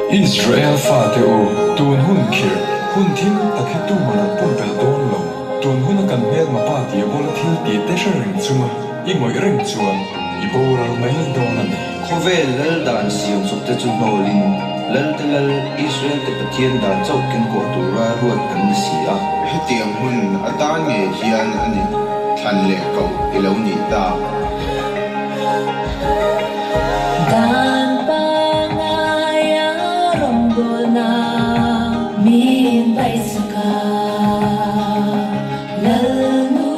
Israel fate u, tun hun khirh, hun thim tak hi tuman an pumpelh dawn lo. Tun huna kan hmelma pa Diabola thil tih te hre reng chunga i ngawih reng chuan i boral mai dawn a ni. Khawvel lal dan siam chawp te chu hnawlin, Lalte Lal, Israel-te Pathian dan chauh kengkawh tura ruat kan ni si a. Hetiang hun atan ngei hian a ni thlan leh koh i lo nih tak. Dan pangaia rawngbawlna min paihsak a, Lalnu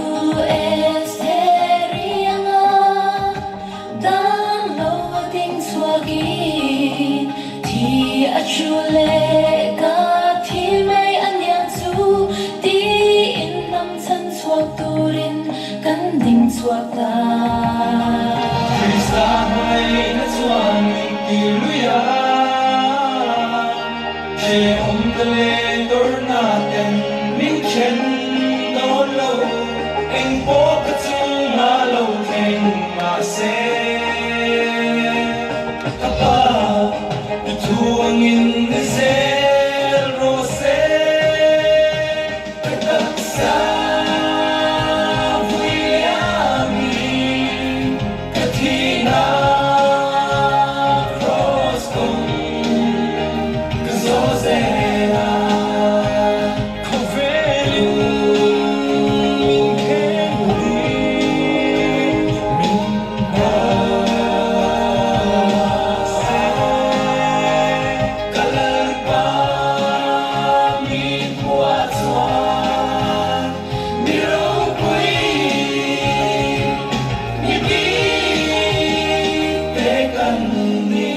Estheri anga dan lo a ding chhuakin thi a chu leh ka thi mai a niang chu tiin hnam chhan chhuak turin Kan ding chhuak ta. Krista hmangaihna chuan min ti lui a, hrehawm te leh tawrhna ten min then dawn lo, eng pawh ka chunga lo thleng mahse ka Pa i thu angin ni zel rawh se. Ka taksa vui liamin ka thihna kraws kawng ka zawh zel a. Khawvelin min kheng ding min hmah se. Ka Lalpa mi hmuah chuan mi ropui mi bik te kan ni.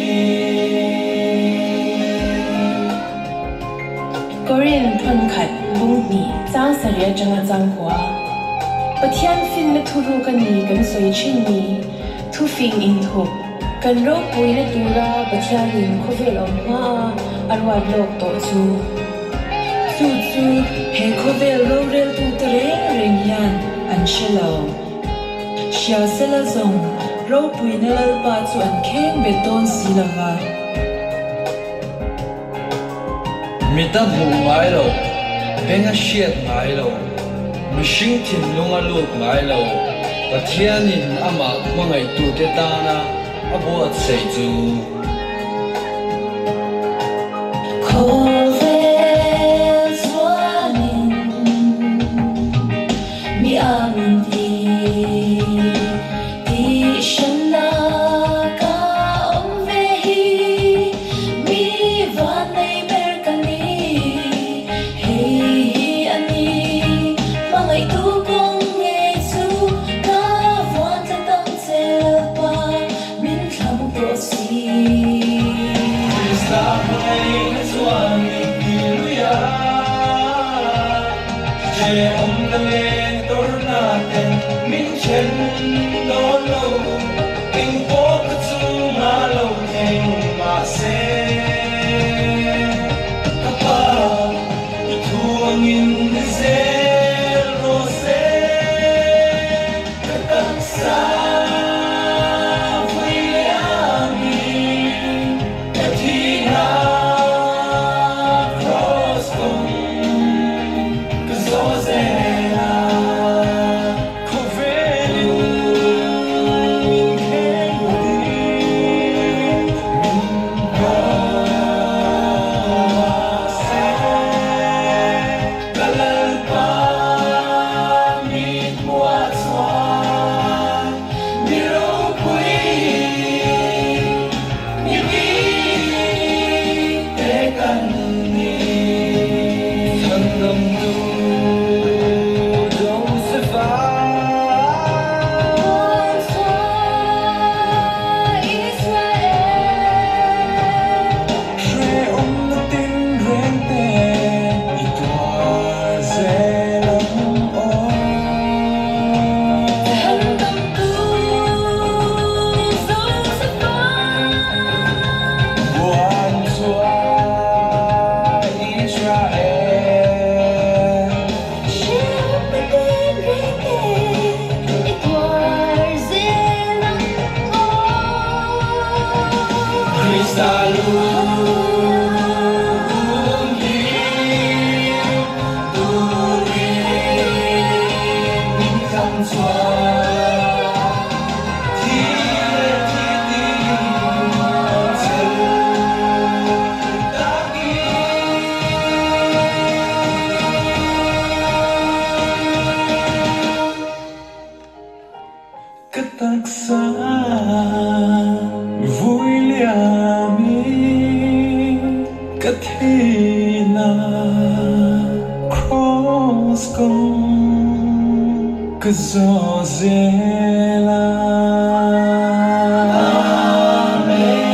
Korean thawn khat bung hnih chang sarih atanga chang kua. Pathian finna thuruk a ni kan sawi thin ni, thufing inthup. Kan ropuina tura Pathianin khawvel awm hmaa a ruat lawk tawh chu. Chu chu he khawvel roreltute reng reng hian an hre lo. Hria sela zawng ropuina Lalpa chu an kheng bet dawn si lo va. Mit a hmuh ngai lo, beng a hriat ngai lo, mihring thinlung a lut ngai lo, Pathianin amah hmangaihtute tana a buatsaih chu. Khawvel chuanin mi ang ti tih hranna ka awm ve hi mi van nei ber ka ni. Hei hi a ni hmangaihtu kawng ngei chu ka vuan tlat ang che Lalpa min thlang tawh si. Krista hmangaihna chuan min ti lui a, hrehawmna leh tawrhna ten min then dawn lo, eng pawh ka chunga lo thleng mahse ka Pa i thu angin ni zel rawh se. Ka taksa vui liamin ka thihna kraws kawng ka zawh zel a. Khawvelin min kheng ding min hmah se. Ka Lalpa mi hmuah chuan mi ropui mi bik te kan ni. Chhandamtu Joseph-a. Buan chhuah Israel. Hrehawmna tinreng te i tuar zel ang aw. Chhandamtu Joseph-a. Buan chhuah Israel. Hrehawmna tinreng te i tuar zel ang aw. Krista lu. Ka theihna Kraws kawng ka zawh zel a. Amen.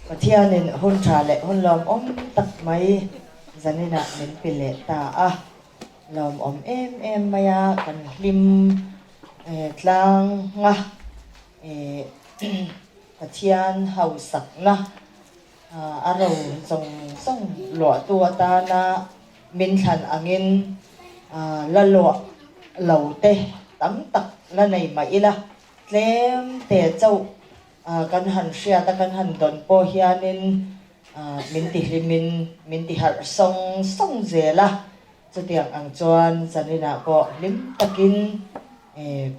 Pathianin hun tha leh hun lawmawm tak mai zaninah min pe leh ta a, lawmawm em em mai a, kan hlim tlang a, Pathian hausakna a ro zawng zawng luahtu atana min thlan angin la luah lo te tam tak la nei mah ila, tlem te chauh kan han hriat a kan han dawn pawh hianin min tihlimin min tiharh sawng sawng zel a, chutiang ang chuan zaninah pawh hlim takin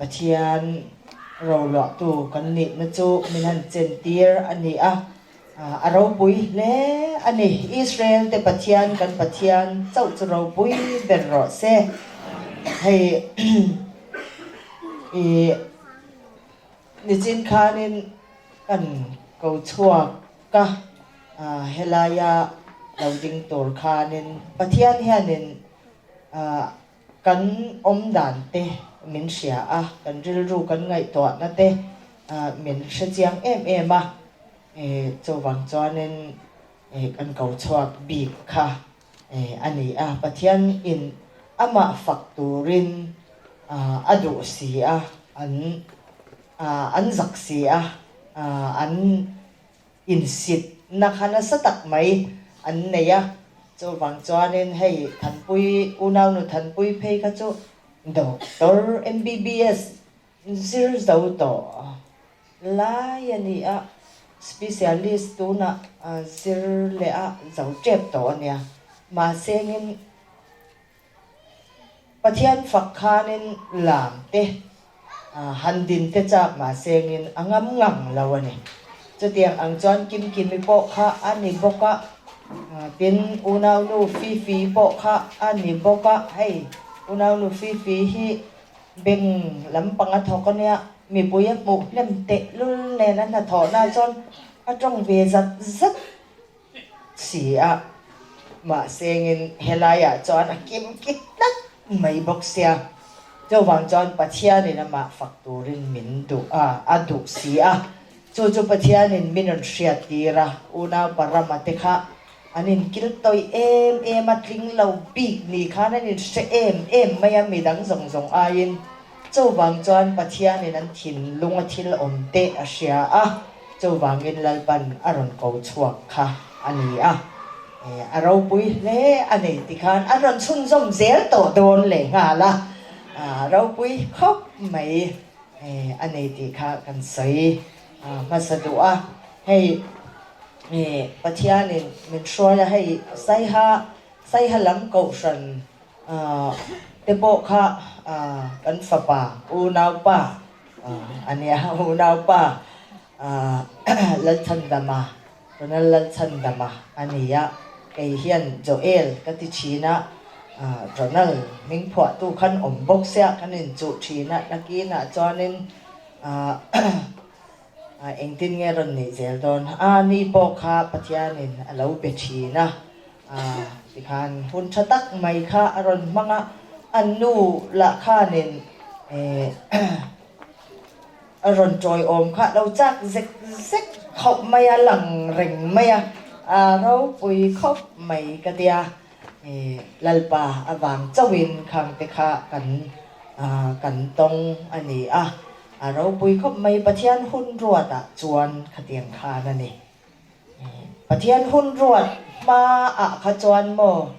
Pathian roluahtu kan nihna chu min han chentir a ni a. A ropui hle a ni. Israel te Pathian kan Pathian chauh chu ropui ber rawh se. Hei i nichin khanin kan ko chhuak a, helaia lo ding tur khanin Pathian hianin Kan awm dan te min hria a, kan rilru kan ngaihtuahna te min hre chiang em em a, chuvang chuanin kan ko chhuak bik kha a ni a, Pathian in amah fak turin a duh si a, an an zak si a, an Insitna kha nasa tak mai an nei a, chuvang chuanin hei Thanpui, unaunu Thanpui phei kha chu Doctor MBBS zir zo tawh lai a ni a, Specialist tunah zir leh a zo tep tawh a nia. Mahsengin Pathian fak khanin lam te han din te chak mahsengin a ngam ngang lo a ni. Chutiang ang chuan Kimkimi pawh kha a ni bawk a, tin unaunu Fifi pawh kha a ni bawk a, hei unaunu Fifi hi beng lampang a thawk a nia, mipui a hmuh hnem tehlul nen a hnathawhna chuan a tawng ve zat zat. Si a, mahsengin helaiah chuan a kim ki tlat mai bawk sia. Chuvang chuan Pathianin amah fak turin min duh a, a duh si a. Chu chu Pathianin min rawn hriattir a, unau Parama te kha an inkil tawih em em a, tling lo bik ni khan an inhre em em mai a, midang zawng zawng aiin. Chuvang chuan Pathianin an thinlunga thil awm te a hria a, chuvangin Lalpan a rawn ko chhuak kha a ni a. A ropui hle a nei tikhan an rawn chhunzawm zel tawh dawn leh nghal a, a ropui khawp mai a nei tih kha kan sawi hmasa duh a. Hei Pathianin min hruai a, hei Saiha Saiha lam kohhran te pawh kha kan fapa unaupa a nia, unaupa Lalchhandama, Ronald Lalchhandama a ni a, kei hian Joel ka ti thin a, Ronald hming phuahtu khan awm bawk sia kan inchuh thin a, nakinah chuanin Engtin nge rawn nih zel dawn? A ni pawh kha Pathianin a lo be thin a, tikhan hun tha tak mai kha a rawn hmang a, an nu lah khanin a rawn tawiawm kha a lo chak zek zek khawp mai a, lang reng mai a, a ropui khawp mai ka tia. Lalpa avang chauhin khangte kha kan kan tawng a ni a, a ropui khawp mai Pathian hun ruatah chuan khatiang khan a ni. Pathian hun ruat hmaah kha chuan maw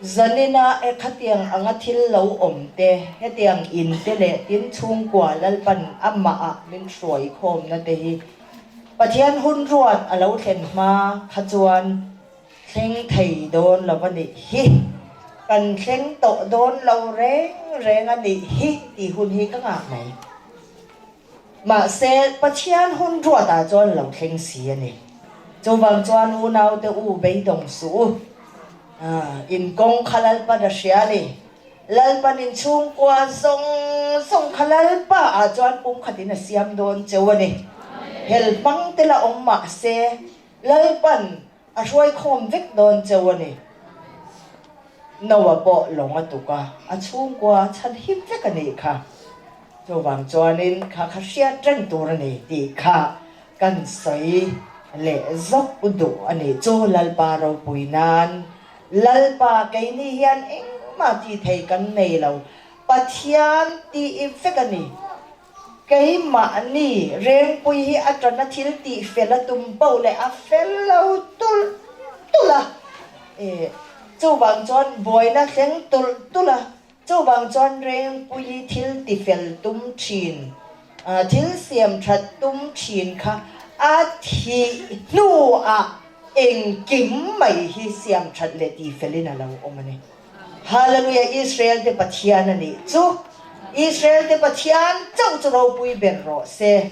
Zanina e khatiang anga thil lo awm te, hetiang in te leh tin chhungkua Lalpan amahah min hruai khawmna te hi Pathian hun ruat a lo thlen hma kha chuan thleng thei dawn lo a nih hi. Kan thleng tawh dawn lo reng reng a nih hi tih hun hi ka ngah mai. Mahse, Pathian hun ruatah chuan lo thleng si a ni. Chuvang chuan unaute u beidawng suh u. In kawng kha Lalpan a hria a ni. Lalpan in chhungkua zawng zawng kha Lalpa ah chuan pumkhatin a siam dawn cheu a ni. Hel hmang te la awm mahse, Lalpan a hruai khawm vek dawn cheu a ni. Noah pawh lawng a tuk a, a chhungkua a chhan him vek a nih kha. Chuvang chuanin kha kha hriat reng tur a ni tih kha kan sawi leh zawk duh a nih chu Lalpa ropui nan. Lalpa keini hian engmah tih thei kan nei lo, Pathian tih vek a ni. Keimahni Rengpui hi a tana thil tih fel a tum poh leh a fel lo tulh tulh a, chuvang chuan buaina thleng tulh tulh a, chuvang chuan Rengpui thil ti fel tum thin, thil siam that tum thin kha a thih hnuah engkim mai hi siam that leh ti felin a lo awm a ni. Hallelujah Israel te Pathian a nih chu Israel te Pathian chauh chu ropui ber rawh se.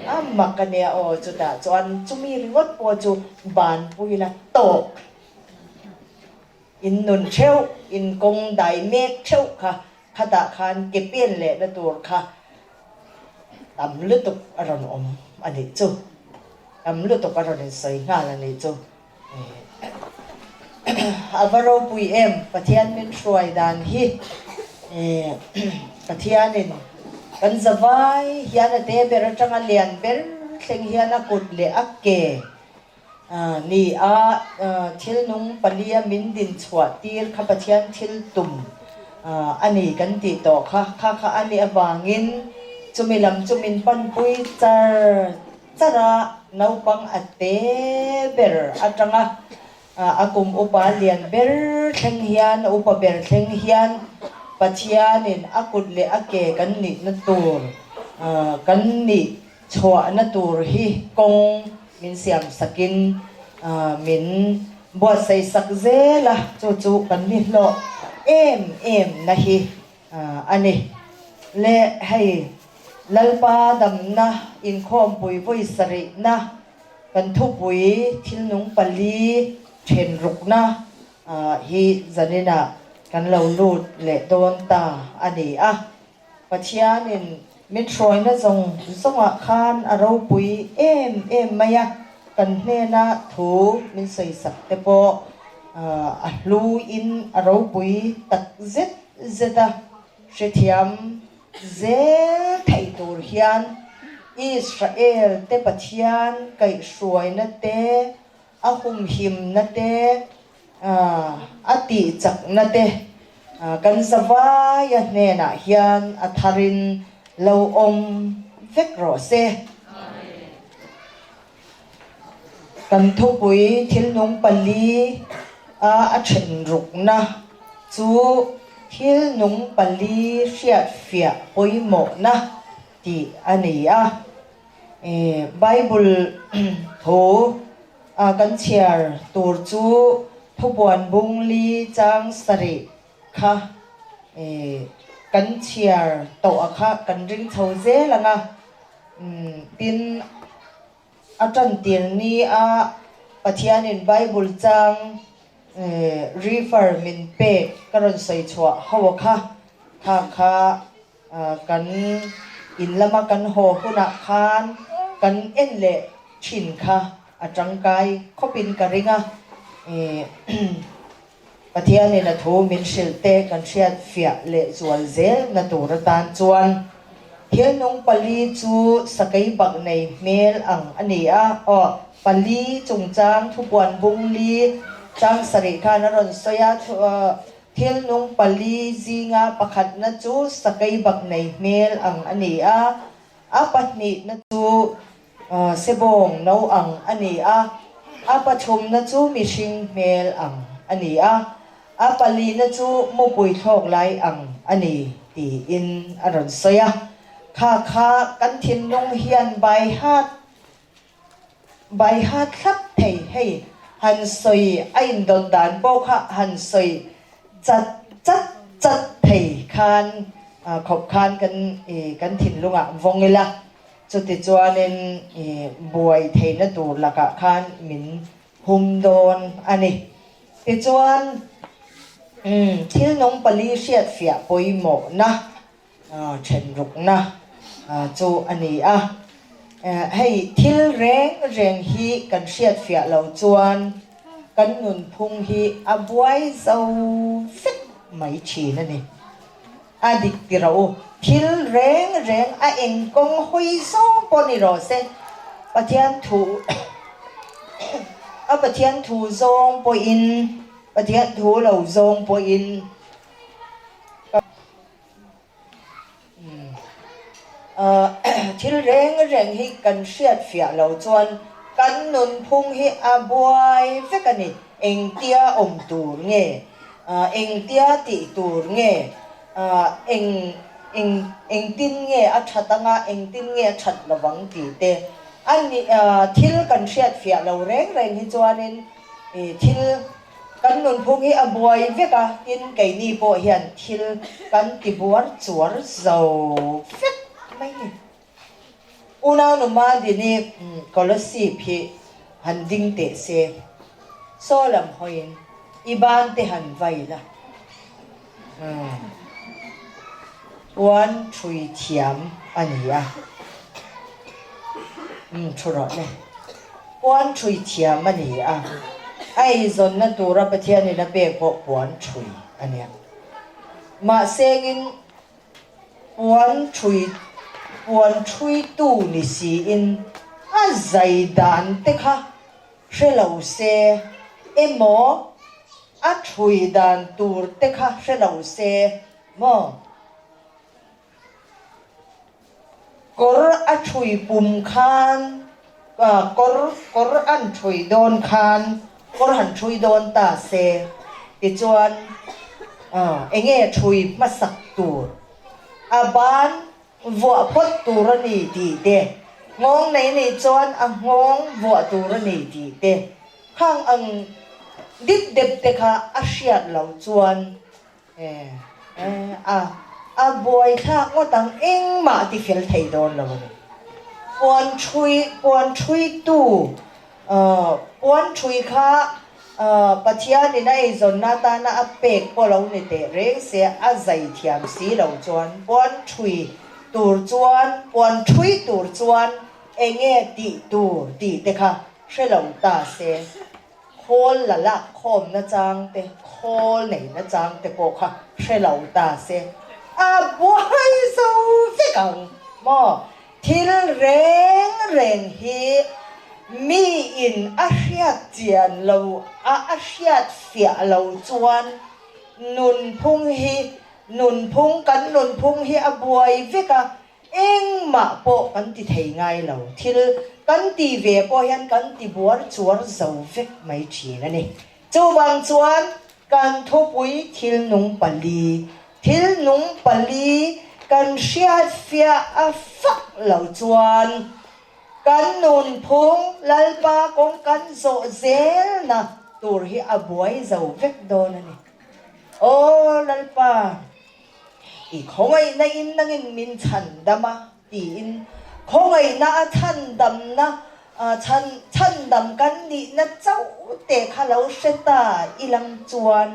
A mak a nia aw chutah chuan chumi ringawt pawh chu banpui la tawk in nun theuh in kawng dai mek theuh kha khatah khan ke pen lehna tur kha tam lutuk a rawn awm a nih chu tam lutuk a rawn insawi nghal a nih chu. A va ropui em Pathian min hruai dan hi Pathianin kan zavai hian a te ber atanga lian ber thleng hian a kut leh a ke ni a thil nung palia min din chhuah tir kha Pathian thil tum a ni kan tih tawh kha kha kha a nih avangin chumi lam chu min panpui char char a, naupang a te ber atanga a kum upa lian ber thleng hian, upa ber thleng hian Pathianin a kut leh a ke kan nihna tur, kan nih chhuahna tur hi kawng min siam sakin min buatsaih sak zel a, chu chu kan nihlawh em em na hi a ni. Le hei Lalpa damna inkhawmpui vawi sarihna kan thupui thilnung pali thenrukna hi zaninah kan lo lut leh dawn ta a ni a. Pathianin min hruaina zawng zawngah khan a ropui em em mai a, kan hnena thu min sawisak te pawh a hluin a ropui tak zet zet a, hrethiam Zel thei tur hian Israel te Pathian kaihhruaina te, a humhimna te, a tihchakna te kan zavaia hnenah hian a tharin lo awm vek rawh se. Kan thupui thilnung pali a a thenrukna chu thilnung pali hriatfiah pawimawhna tih a ni a. Bible thu a kan chhiar tur chu thupuan bungli chang sarih kha kan chhiar tawh a kha kan ring chho zel ang a. Tin, a tantir ni a Pathianin Bible chang refer min pek ka rawn sawi chhuah ho a kha, kha kha kan in lama kan haw hunah khan kan en leh thin kha a tangkai khawpin ka ring a. Pathianin a thu min hrilh te kan hriat fiah leh zual zel na tur atan chuan thil nung pali chu sakei bak nei hmel ang a ni a, aw, pali chungchang thupuan bung li chang sarih khan a rawn sawi a, thil nung pali zinga pakhatna chu sakei bak nei hmel ang a ni a, a pahnihna chu Sebawng no ang a ni a, a pathumna chu mihring hmel ang a ni a, a palina chu mupui thlawk lai ang a ni tiin a rawn sawi a. Kha kha kan thinlung hian bai hat bai hat thlap thei hei han sawi a indawt dan pawh kha han sawi chat chat chat thei khan khawp khan kan kan thinlungah vawng ila. Chutichuanin buai theihna tur lakah khan min hum dawn a ni. Tichuan, thil nung pali hriatfiah pawimawhna thenrukna chu a ni a. Hei thil reng reng hi kan hriatfiah lo chuan kan nunphung hi a buai zo vek mai thin a ni. A dik ti rawh u. Thil reng reng a eng kawng hawi zawng pawh ni rawh se, Pathian thu a Pathian thu zawng pawhin, Pathian thu lo zawng pawhin ka Thil reng reng hi kan hriat fiah lo chuan kan nunphung hi a buai vek a ni. Engtia awm tur nge? Engtia tih tur nge? Eng eng engtin nge a that anga engtin nge a that lovang tih te a ni. Thil kan hriat fiah lo reng reng hi chuanin thil Kan nunphung hi a buai vek a, tin keini pawh hian thil kan ti buar chuar zo vek mai ni. Unaunu Madini Kolosip hi han ding teh se, saw lam hawiin i ban te han vai la. Puan thui thiam a ni a, umm thu rawh le. Puan thui thiam a ni a, a eizawnna tura Pathianin a pek pawh puan thui a nia. Mahsengin puan thui puan thuitu ni siin a zai dan te kha hre lo se emaw a thui dan tur te kha hre lo se maw? Kawr a thui pum khan kawr kawr an thui dawn khan kawr han thui dawn ta se tichuan enge thui hmasak tur a ban vuah phawt tur a ni tih te, nghawng nei nih chuan a nghawng vuah tur a ni tih te, khang ang dip dep te kha a hriat loh chuan a a buaithlak ngawt ang engmah a tifel thei dawn lo a ni. Puan thui puan thuitu puan thui kha Pathianin a eizawnna atana a pek pawh lo ni teh reng se a zai thiam si lo chuan puan thui tur chuan puan thui tur chuan enge tih tur tih te kha hre lo ta se. Khawl la lak khawmna chang te, khawl neihna chang te pawh kha hre lo ta se, a buai zo vek ang maw? Thil reng reng hi miin a hriat chian lo a, a hriat fiah lo chuan nunphung hi, nunphung, kan nunphung hi a buai vek a, Engmah pawh kan ti thei ngai lo, thil kan ti ve pawh hian kan ti buar chuar zo vek mai thin a ni. Chuvang chuan kan thupui thil nung pali, thil nung pali kan hriat fiah a fak lo chuan kan nunphung Lalpa kawng kan zawh zelna tur hi a buai zo vek dawn a ni. Aw Lalpa! I khawngaihna in nangin min chhandam a, tiin khawngaihna a chhandamna chhan chhandam kan nihna chauh te kha lo hre ta i lang chuan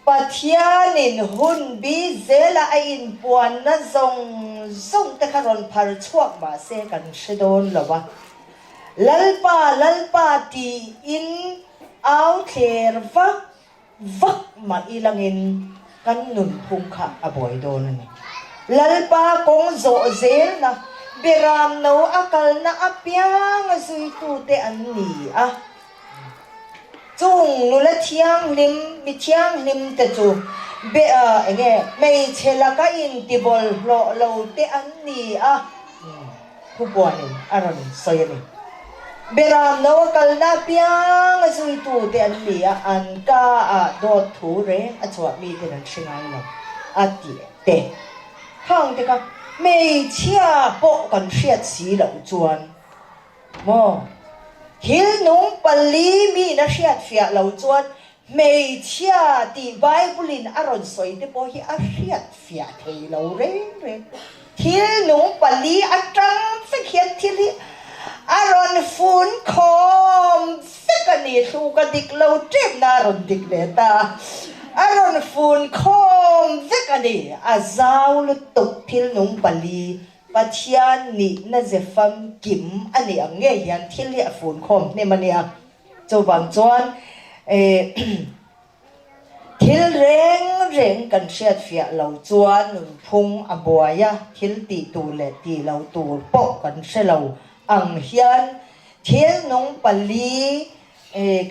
Pathianin hun bi zela a inpuanna zawng zawng te kha rawn phar chhuak mah se kan hre dawn lo a, Lalpa, Lalpa tiin au thler vak Vak mah i langin kan nunphung kha a buai dawn a ni. Lalpa kawng zawh zelna, Beram no a kalna apianga zuitute an ni a. Chung nula thianghlim, mi thianghlim te chu be enge hmeichhe laka intibawlhhlawh lo te an ni a. Thupuanin a rawn sawi a ni. Beram no a kalna apiang a zuitute an ni a, an ka ah dawt thu reng a chhuah miten an hre ngai lo a ti te. Khang te kha hmeichhia pawh kan hriat si loh chuan maw thil nung pali miin a hriat fiah lo chuan. Hmeichhia tih Bible-in a rawn sawi te pawh hi a hriat fiah thei lo reng reng. Thil nung pali atang vek hian thil hi a rawn fun khawm vek a ni. Thluk a dik lo tepna a rawn dik leh ta a, a rawn fun khawm vek a ni. A zau lutuk thil nung pali Pathian nihna ze famkim a nih ang ngei hian thil hi a fun khawm hnem a nia. Chuvang chuan thil reng reng kan hriatfiah lo chuan nunphung a buai a, thil tih tur leh tih lo tur pawh kan hre lo ang hian thil nung pali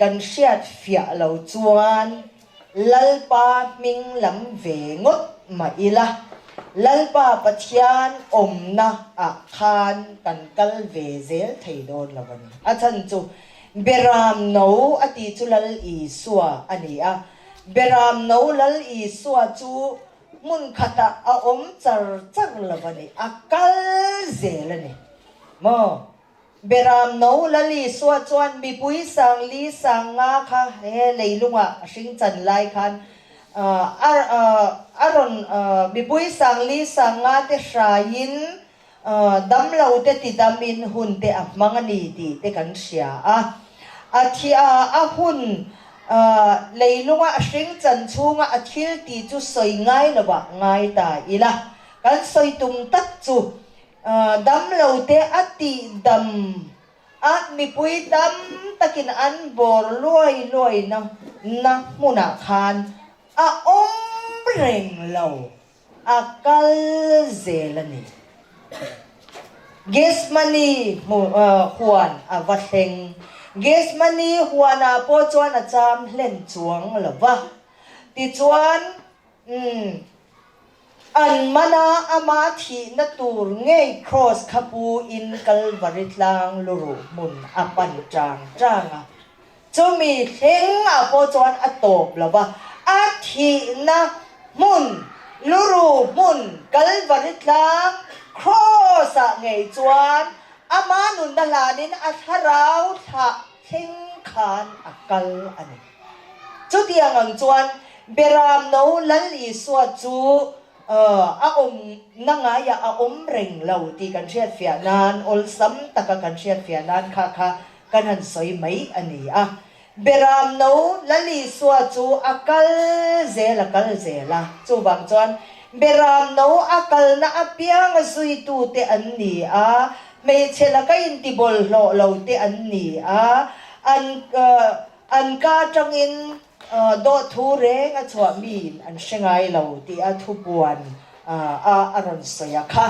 kan hriatfiah lo chuan Lalpa hming lam ve ngawt mah ila, Lalpa Pathian awmna ah khan kan kal ve zel thei dawn lo a ni. A chhan chu Beram no a ti chu Lal Isua a ni a, Beram no Lal Isua chu hmun khatah a awm char char lo a ni, a kal zel a ni maw? Beram no Lal Isua chuan mipui sangli sanga kha he leilungah a hring chan lai khan a rawn mipui sangli sanga te hraiin damlo te tidamin hun te a hmang a ni tih te kan hria a. A thi a hun leilunga a hring chan chhunga a thil tih chu sawi ngai lovah ngai ta ila. Kan sawi tum tak chu Damlo te a tih dam a mipui tam takin an bawr luai luai na na hmunah khan a awm reng lo, a kal zel a ni. Gethsemane huan a va thleng. Gethsemane huanah pawh chuan a cham hlen chuang lo va. Tichuan, umm. An mana ama thihna tur ngei Kraws kha pu in Kalvari tlang luruh hmun a pan chang chang a. Chumi thleng ah pawh chuan a tawp lo va, a thihna hmun luruh hmun Kalvari tlang Kraws ah ngei chuan ama nunna hlanin a thlarau thlah thleng khan a kal a ni. Chutiang ang chuan Beram no Lal Isua chu a awmna ngaiah a awm reng lo tih kan hriatfiah nan, awlsam taka kan hriatfiah nan kha kha kan han sawi mai a ni a. Beram no Lal Isua chu a kal zel a kal zel a, chuvang chuan Beram no a kalna apianga zuitute an ni a, hmeichhe laka intibawlhhlawh lote an ni a, an An ka atangin dawhthu reng a chhuah miin an hre ngai lo tih a thupuan a a rawn sawi a kha.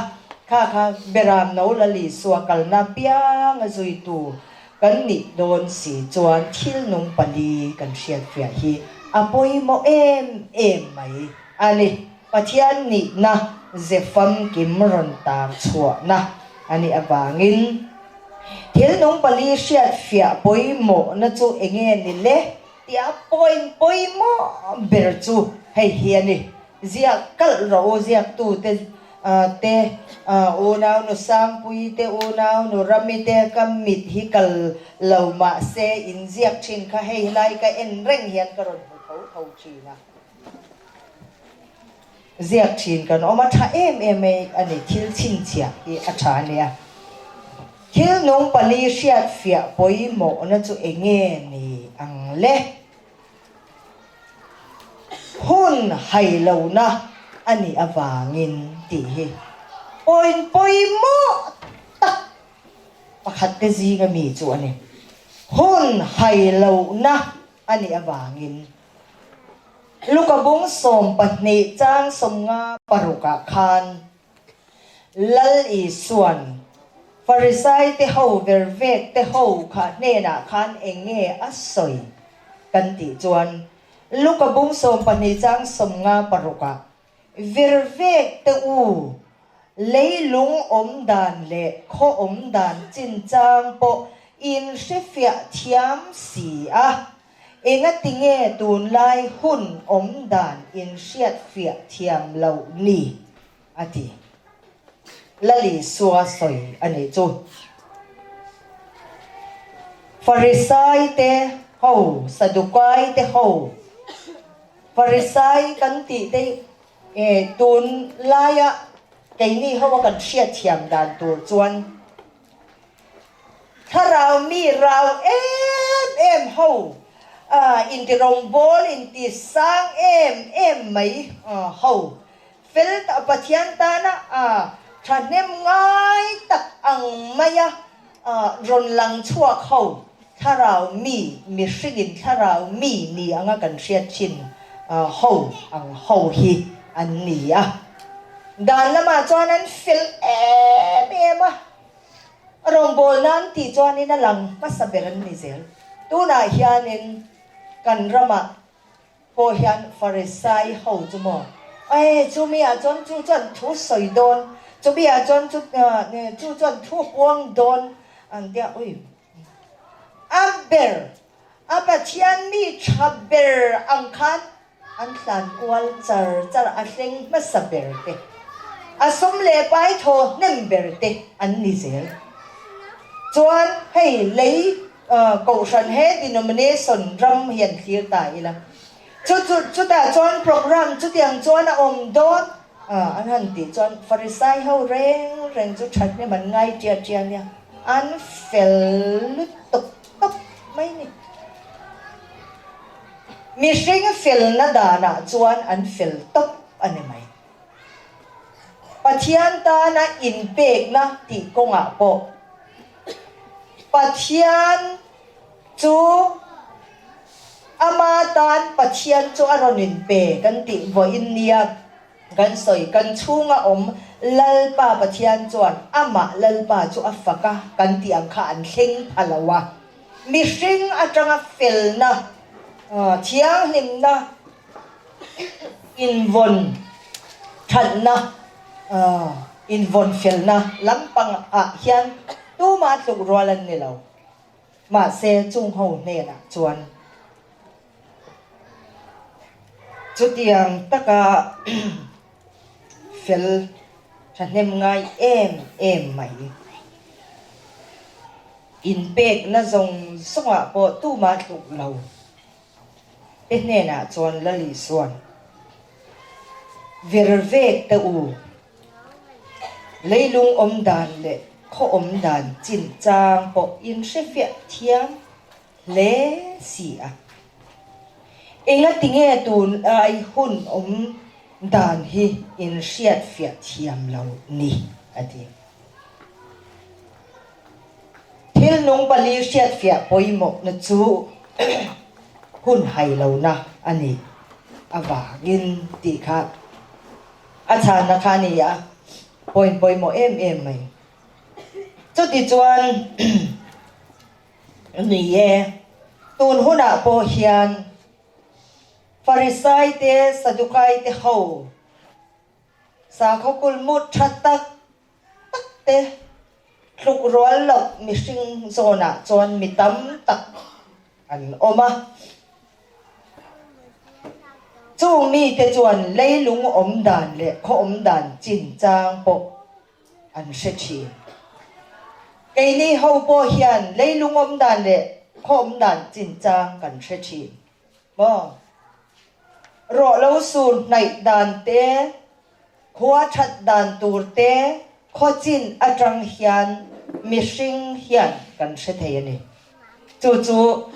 Kha kha Beram no Lal Isua kalna piang a zuitu kan nih dawn si chuan thil nung pali kan hriatfiah hi a pawimawh em em mai a ni. Pathian nihna ze famkim rawn tar chhuahna a nih avangin. Thil nung pali hriat fiah pawimawhna chu eng nge ni le? Tia point pawimawh ber chu hei hi a ni. Ziak kalh rawh u, ziaktute te, unaunu Sangpui te, unaunu Rami te ka mit hi kal lo mah se inziak thin kha hei lai ka en reng hian ka rawn hmu tho tho thin a. Ziak thin kan awm a tha em em e a ni, thil chhinchhiah hi a tha a nia. Thil nung pali hriat fiah pawimawhna chu eng nge ni ang le? Hun hailohna a nih avangin tih hi point pawimawh tak pakhat te zinga mi chu a ni. Hun hailohna a nih avangin Luka bung 12 chang 56 ah khan Lal Isuan Farisai te ho vervek te ho kha hnenah khan eng nge a sawi kan tih chuan Luka bung 12 chang 56 ah Vervek te u, leilung awm dan leh khaw awm dan chinchang pawh in hrefiah thiam si a, Engatinge tunlai hun awm dan in hriatfiah thiam loh ni? a ti. Lal Isua sawi a nih chu. Farisai te ho, Sadukai te ho, Farisai kan tih te hi tun laia keini ho a kan hriatthiam dan tur chuan Thlarau mi rau em em ho, inti rawngbâwl, inti sâng em em mai ho, fel tak Pathian tana thahnem ngai tak ang maia rawn lang chhuak ho, thlarau mi, mihringin thlarau mi ni anga kan hriat thin ho ang ho hi an ni a. Dan lamah chuan an fel em em a. Rawngbawlna an tih chuanin a lang hmasa ber an ni zel. Tunah hianin kan ramah pawh hian Farisai ho chu maw, Ae, chumi ah chuan chu chuan thu sawi dawn, chumi ah chuan chu chu chuan thu puang dawn an tia, ui, a ber, a Pathian mi tha ber ang khan An tlan kual char char a thleng hmasa ber te, a sum leh pai thaw hnem ber te an ni zel. Chuan hei lei kohhran he denomination ram hi an thlir ta ila, chu chu chutah chuan program chutiang chuan a awm dawn an han tih chuan Farisai ho reng reng chu thahnem an ngai tia tia nia, an fel lutuk tawp mai ni. Mihring felna danah chuan an fel tawp a ni mai. Pathian tana inpekna tih kawngah pawh Pathian chu ama tan Pathian chu a rawn inpe kan tih vawiin nia kan sawi. Kan chhunga awm Lalpa Pathian chuan amah Lalpa chu a fak a kan tih ang kha an thleng pha lo a. Mihring atanga felna, thianghlimna, invawn thatna, invawn felna lampang ah hian tumah tluk rual an ni lo. Mahse chung ho hnenah chuan chutiang taka fel thahnem ngai em em mai. Inpekna zawng zawngah pawh tumah tluk lo te hnenah chuan Lal Isuan, Vir vek teh u, leilung awm dan leh khaw awm dan chinchang pawh in hrefiah thiam hle si a. Engatinge tun ai hun awm dan hi in hriatfiah thiam lo ni? a ti. Thil nung pali hriatfiah pawimawhna chu hun hai lohna a nih avangin tih kha a chhanna kha a ni a, point pawimawh em em mai. Chutichuan ni e, tun hunah pawh hian Farisai te, Sadukai te ho sakhaw kulmut tha tak tak te tluk rual loh mihring zawnah chuan mi tam tak an awm a. Chung mite chuan leilung awm dan leh khaw awm dan chinchang pawh an hre thin. Keini ho pawh hian leilung awm dan leh khaw awm dan chinchang kan hre thin maw? Rawh lo sur hnaih dan te, khua that dan tur te khaw chin atang hian mihring hian kan hre thei a ni. Chu chu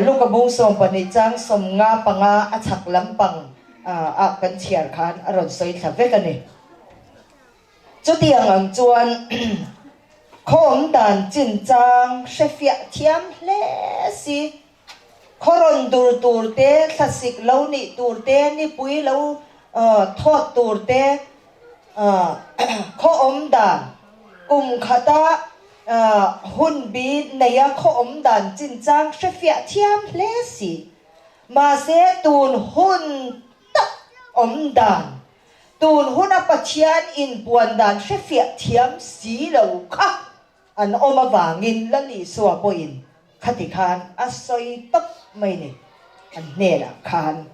Luka bung 12 chang 55 a chhak lampang ah kan chhiar khan a rawn sawi thla vek a ni. Chutiang ang chuan khaw awm dan chinchang hrefiah thiam hle si. Khaw rawn dur tur te, thlasik lo nih tur te, nipui lo thawt tur te, khaw awm dan, kum khata hun bi neia khaw awm dan chinchang hrefiah thiam hle si. Mahse tun hun tak awm dan, tun huna Pathian inpuan dan hrefiah thiam si lo kha An awm avangin Lal Isua pawhin khati khan a sawi tawp mai ni. An hnenah khan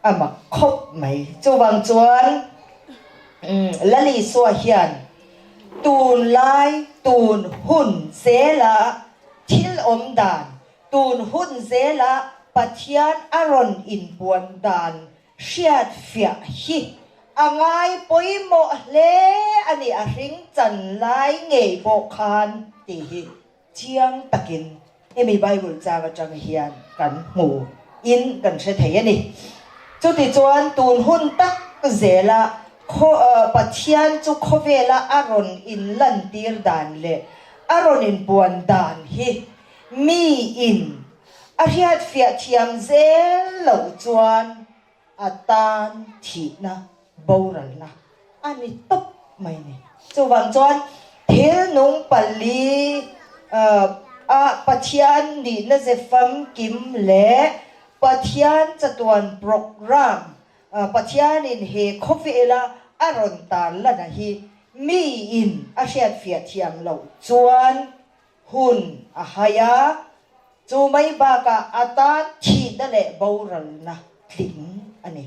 a mak khawp mai. Chuvang chuan Lal Isua hian tunlai tun hun zela thil awm dan. Tun hun zela Pathian a rawn inpuan dan hriat fiah hi a ngai pawimawh hle a ni, a hring chan lai ngei pawh khan tih hi chiang takin hemi Bible chang atang hian kan hmu in kan hre thei a ni. Chutichuan tun hun tak zela Pathian chu khawvela a rawn inlantir dan leh a rawn inpuan dan hi mi in a hriatfiah thiam zel loh chuan a tan thihna boralna a ni tawp mai ni. Chuvang chuan thil nung pali a Pathian nihna ze famkim leh Pathian chatuan programme Pathianin he khawvela a rawn tarlana hi miin a hriatfiah thiam loh chuan hun a hai a, chu mai bakah a tan thihna leh boralna tling a ni.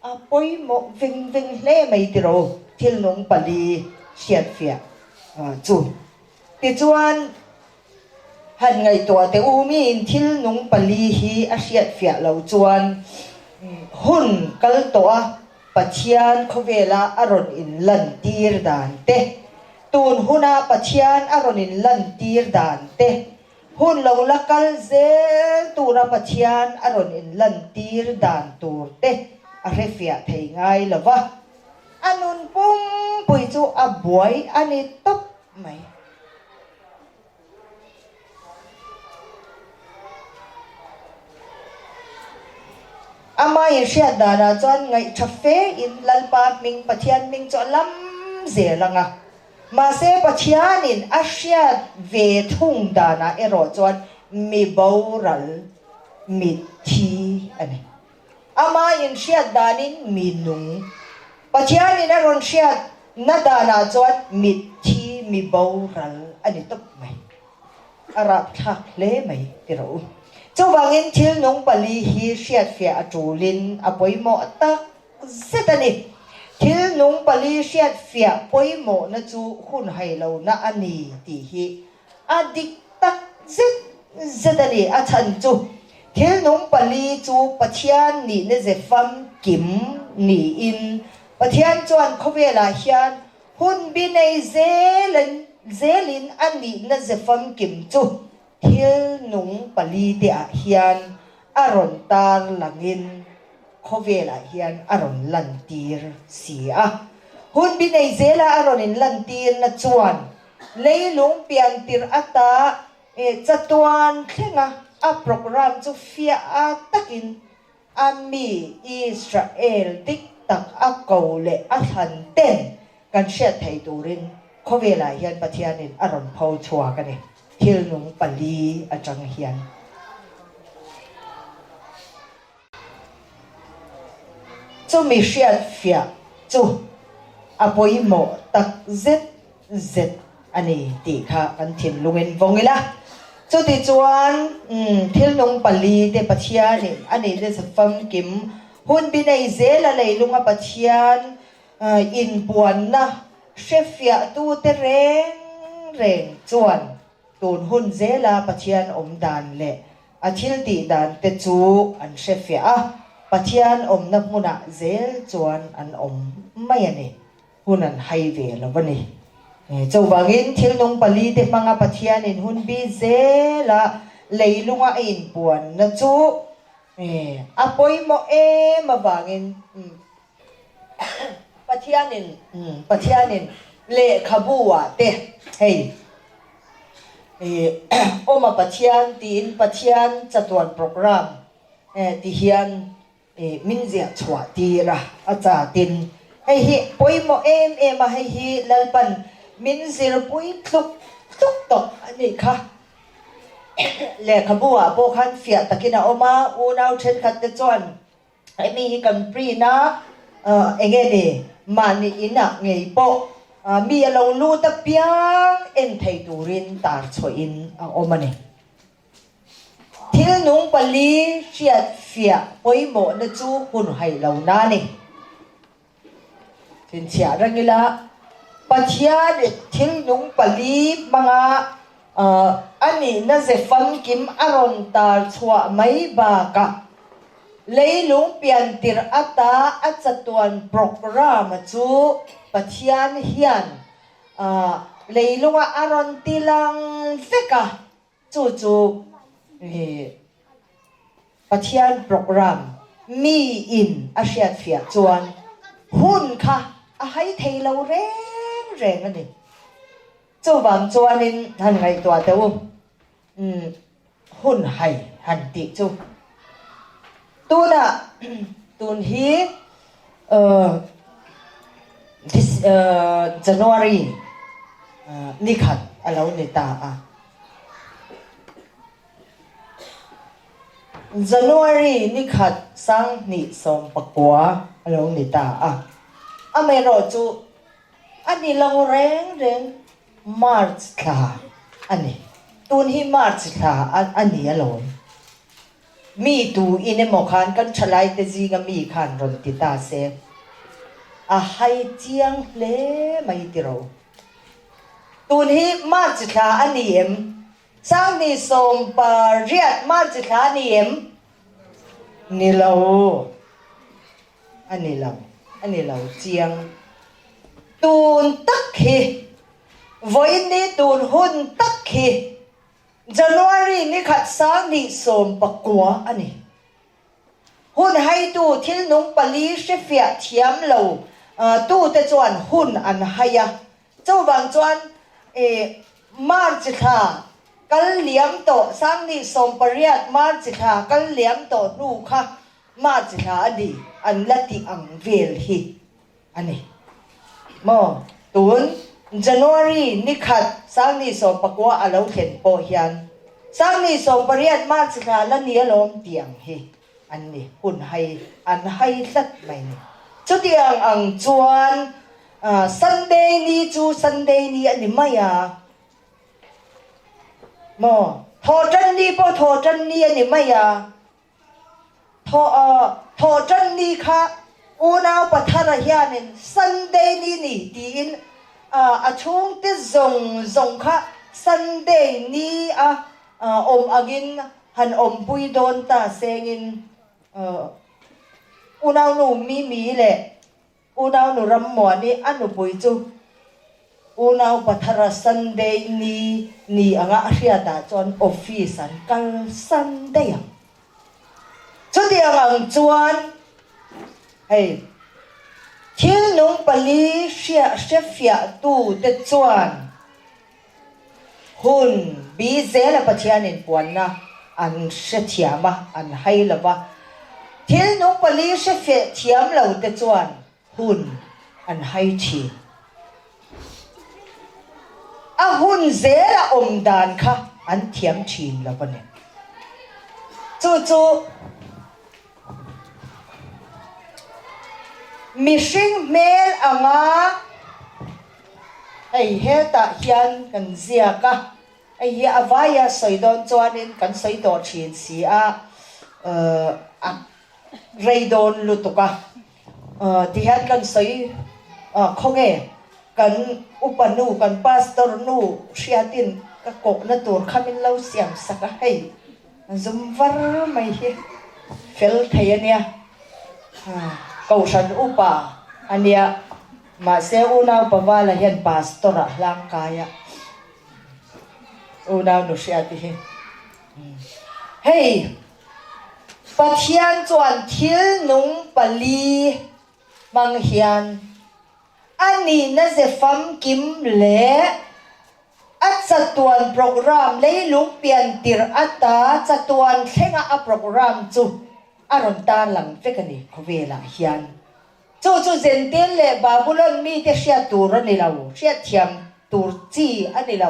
A pawimawh veng veng hle mai tiraw thil nung pali hriatfiah chu. Tichuan, han ngaihtuah teh u, miin thil nung pali hi a hriatfiah lo chuan hun kal tawh a, Pathian khawvela a rawn inlantir dan te, tun huna Pathian a rawn inlantir dan te, hun lo la kal zel tura Pathian a rawn inlantir dan tur te a hrefiah thei ngai lo va, a nun pumpui chu a buai a ni tawp mai. Ama inhriat danah chuan ngaihtha fe in Lalpa hming Pathian hming chu a lam zel ang a. Mahse Pathianin a hriat ve thung danah erawh chuan mi boral, mitthi a ni. Ama inhriat danin mi nung. Pathianin a rawn hriat na danah chuan mitthi mi boral a ni tawp mai. A rapthlak hle mai ti rawh u. Chuvangin thil nung pali hi hriatfiah a tulin a pawimawh tak zet a ni. Thil nung pali hriatfiah pawimawhna chu hun hailona a ni tih hi A dik tak zet zet a ni. A chhan chu thil nung pali chu Pathian nihna ze famkim niin Pathian chuan khawvelah hian hun bi nei zelin zelin a nihna ze famkim chu thil nung pali te ah hian a rawn tar langin khawvelah hian a rawn lantir si a. Hun bi nei zela a rawn inlantirna chuan Leilung pian tirh ata chatuan thlenga a programme chu fiah a takin a mi Israel dik tak a ko leh a thlan ten kan hriat thei turin khawvelah hian Pathianin a rawn pho chhuak a ni, thil nung pali atang hian. Chumi hriat fiah chu a pawimawh tak zet zet a ni tih kha kan thinlungin vawng ila. Chutichuan, thil nung pali te Pathianin a nih te famkim hun bi nei zela leilunga Pathian inpuanna hrefiahtute reng reng chuan tun hun zela Pathian awm dan leh a thil tih dan te chu an hrefiah a, Pathian awmna hmunah zel chuan an awm mai a ni. Hun an hai ve lo a ni. Chuvangin thil nung pali te hmanga Pathianin hun bi zela leilunga a inpuanna chu a pawimawh em avangin Pathianin Pathianin lehkhabu ah te hei awma Pathian tiin Pathian chatuan programme ti hian I min ziah chhuah tir a, a chatin hei hi pawimawh em em a, hei hi Lalpan min zirpui tluk tluk tawh a nih kha. Lehkhabu ah pawh khan fiah takin a awm a, unau thenkhat te chuan hemi hi kan print a, eng nge ni mahni inah ngei pawh mi a lo lut apiang en thei turin tar chhuahin a awm a ni. Thil nung pali hriat fiah pawimawhna chu hun haih lo na ni. Chhinchhiah reng ila, Pathian thil nung pali hmanga a A nihna ze famkim a rawn tar chhuah mai bakah leilung pian tirh ata a chatuan programme chu Pathian hian leilunga a rawn ti lang vek a, chu chu Pathian programme miin a hriatfiah chuan hun kha a hai thei lo reng reng a ni. Chuvang chuanin han ngaihtuah teh u, umm hun hai han tih chu. Tunah tun hi this January nikhat a lo ni ta a. January nikhat 2019 a lo ni ta a. Amaherawhchu A ni lo reng reng March thla a ni. Tun hi March thla a ni alawm. Mi tu in emaw khan kan thalaite zinga mi khan rawn ti ta se. A hai chiang hle mai tiro. Tun hi March thla a ni em? 2018 March thla a ni em? Ni lo. A ni lo, a ni lo chiang. Tun tak hi, vawiin ni tun hun tak hi January ni khat 2019 a ni. Hun haitu thil nung pali hrefiah thiam lo tute chuan hun an hai a, chuvang chuan March thla kal liam tawh 2018 March thla kal liam tawh hnu kha March thla a ni an la tih ang vel hi a ni maw? Tun January ni khat 2019 a lo thlen pawh hian 2018 March thla la ni alawm tih ang hi an ni, hun hai an hai tlat mai ni. Chutiang ang chuan Sunday ni chu Sunday ni a ni mai a maw? Thawhṭan ni pawh thawhṭan ni a ni mai a. Thawhṭan ni kha unau Pathara hianin Sunday ni ni tiin a chhungte zawng zawng kha Sunday ni a awm angin han awmpui dawn ta sengin unaunu Mimi leh Unaunu Rammuani a nupui chu unau Pathara Sunday ni ni anga a hriatah chuan office an kal san daih ang. Chutiang ang chuan hei thil nung pali hriah hrefiahtu te chuan hun bi zela Pathianin puanna an hrethiam a, an hai lo va. Thil nung pali hre feh thiam lo te chuan hun an hai thin. A hun zela awm dan kha an thiam thin lo a ni. Chu chu mihring hmel anga Hei hetah hian kan ziak a, hei hi a vaia sawi dawn chuanin kan sawi tawh thin si a, a rei dawn lutuk a, tihian kan sawi khawnge kan upa nu kan pastor nu hriatin ka kawhna tur kha min lo siam sak a, hei zum var mai hi fel thei a nia, kohhran upa a nia. Mahse unau Pavala hian pastor ah hlang kai a, unau nu hriat hi. Hei, Pathian chuan thil nung pali hmang hian a nihna ze famkim leh a chatuan program leilung pian tirh ata chatuan thlenga a program chu a rawn tarlang vek a ni khawvelah hian. Chu chu Zentel leh Babulon mite hriat tur a ni lo, hriatthiam tur chi a ni lo.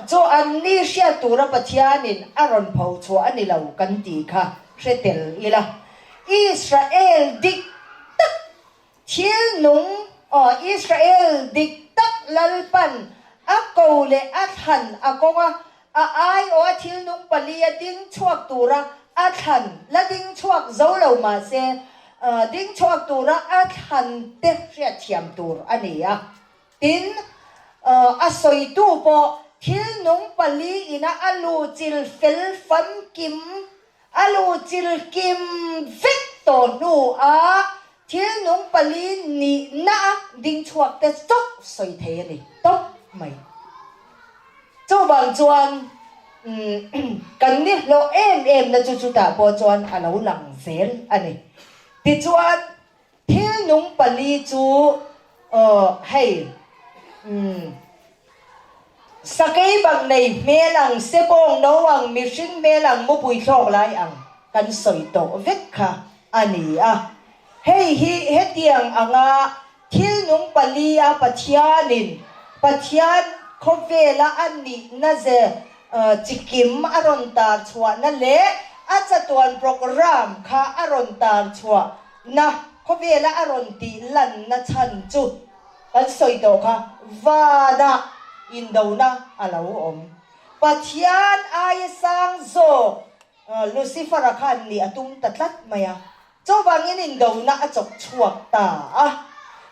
Chu anni hriat tura Pathianin a rawn pho chhuah a ni lo kan tih kha hre tel ila. Israel dik tak thil nung, aw, Israel dik tak Lalpan a ko leh a thlan a kawnga A aiawh a thil nung pali a ding chhuak tura a thlan la ding chhuak zo lo mahse ding chhuak tura a thlan te hriatthiam tur a ni a. Tin, a sawitu pawh thil nung pali ina a luhchilh fel famkim, a luhchilh kim vek tawh hnuah thil nung pali nihna a ding chhuak te chauh sawi thei a ni tawp mai. Chuvang chuan kan ni hlawh em em na chu chutah pawh chuan a lo lang zel a ni. Tichuan Thil nung pali chu aw hei umm sakei bang nei hmel ang, sebawng no ang, mihring hmel ang, mupui thlawk lai ang kan sawi tawh vek kha a ni a. Hei hi hetiang anga thil nung pali a Pathianin Pathian khawvela a nihna ze chikim a rawn tar chhuahna leh a chatuan programme kha a rawn tar chhuah Na khawvela a rawn tih lanna chhan chu kan sawi tawh kha vanah indona a lo awm. Pathian aia sang zawk Lucifer-a khan nih a tum ta tlat mai a, chuvangin indona a chawk chhuak ta a.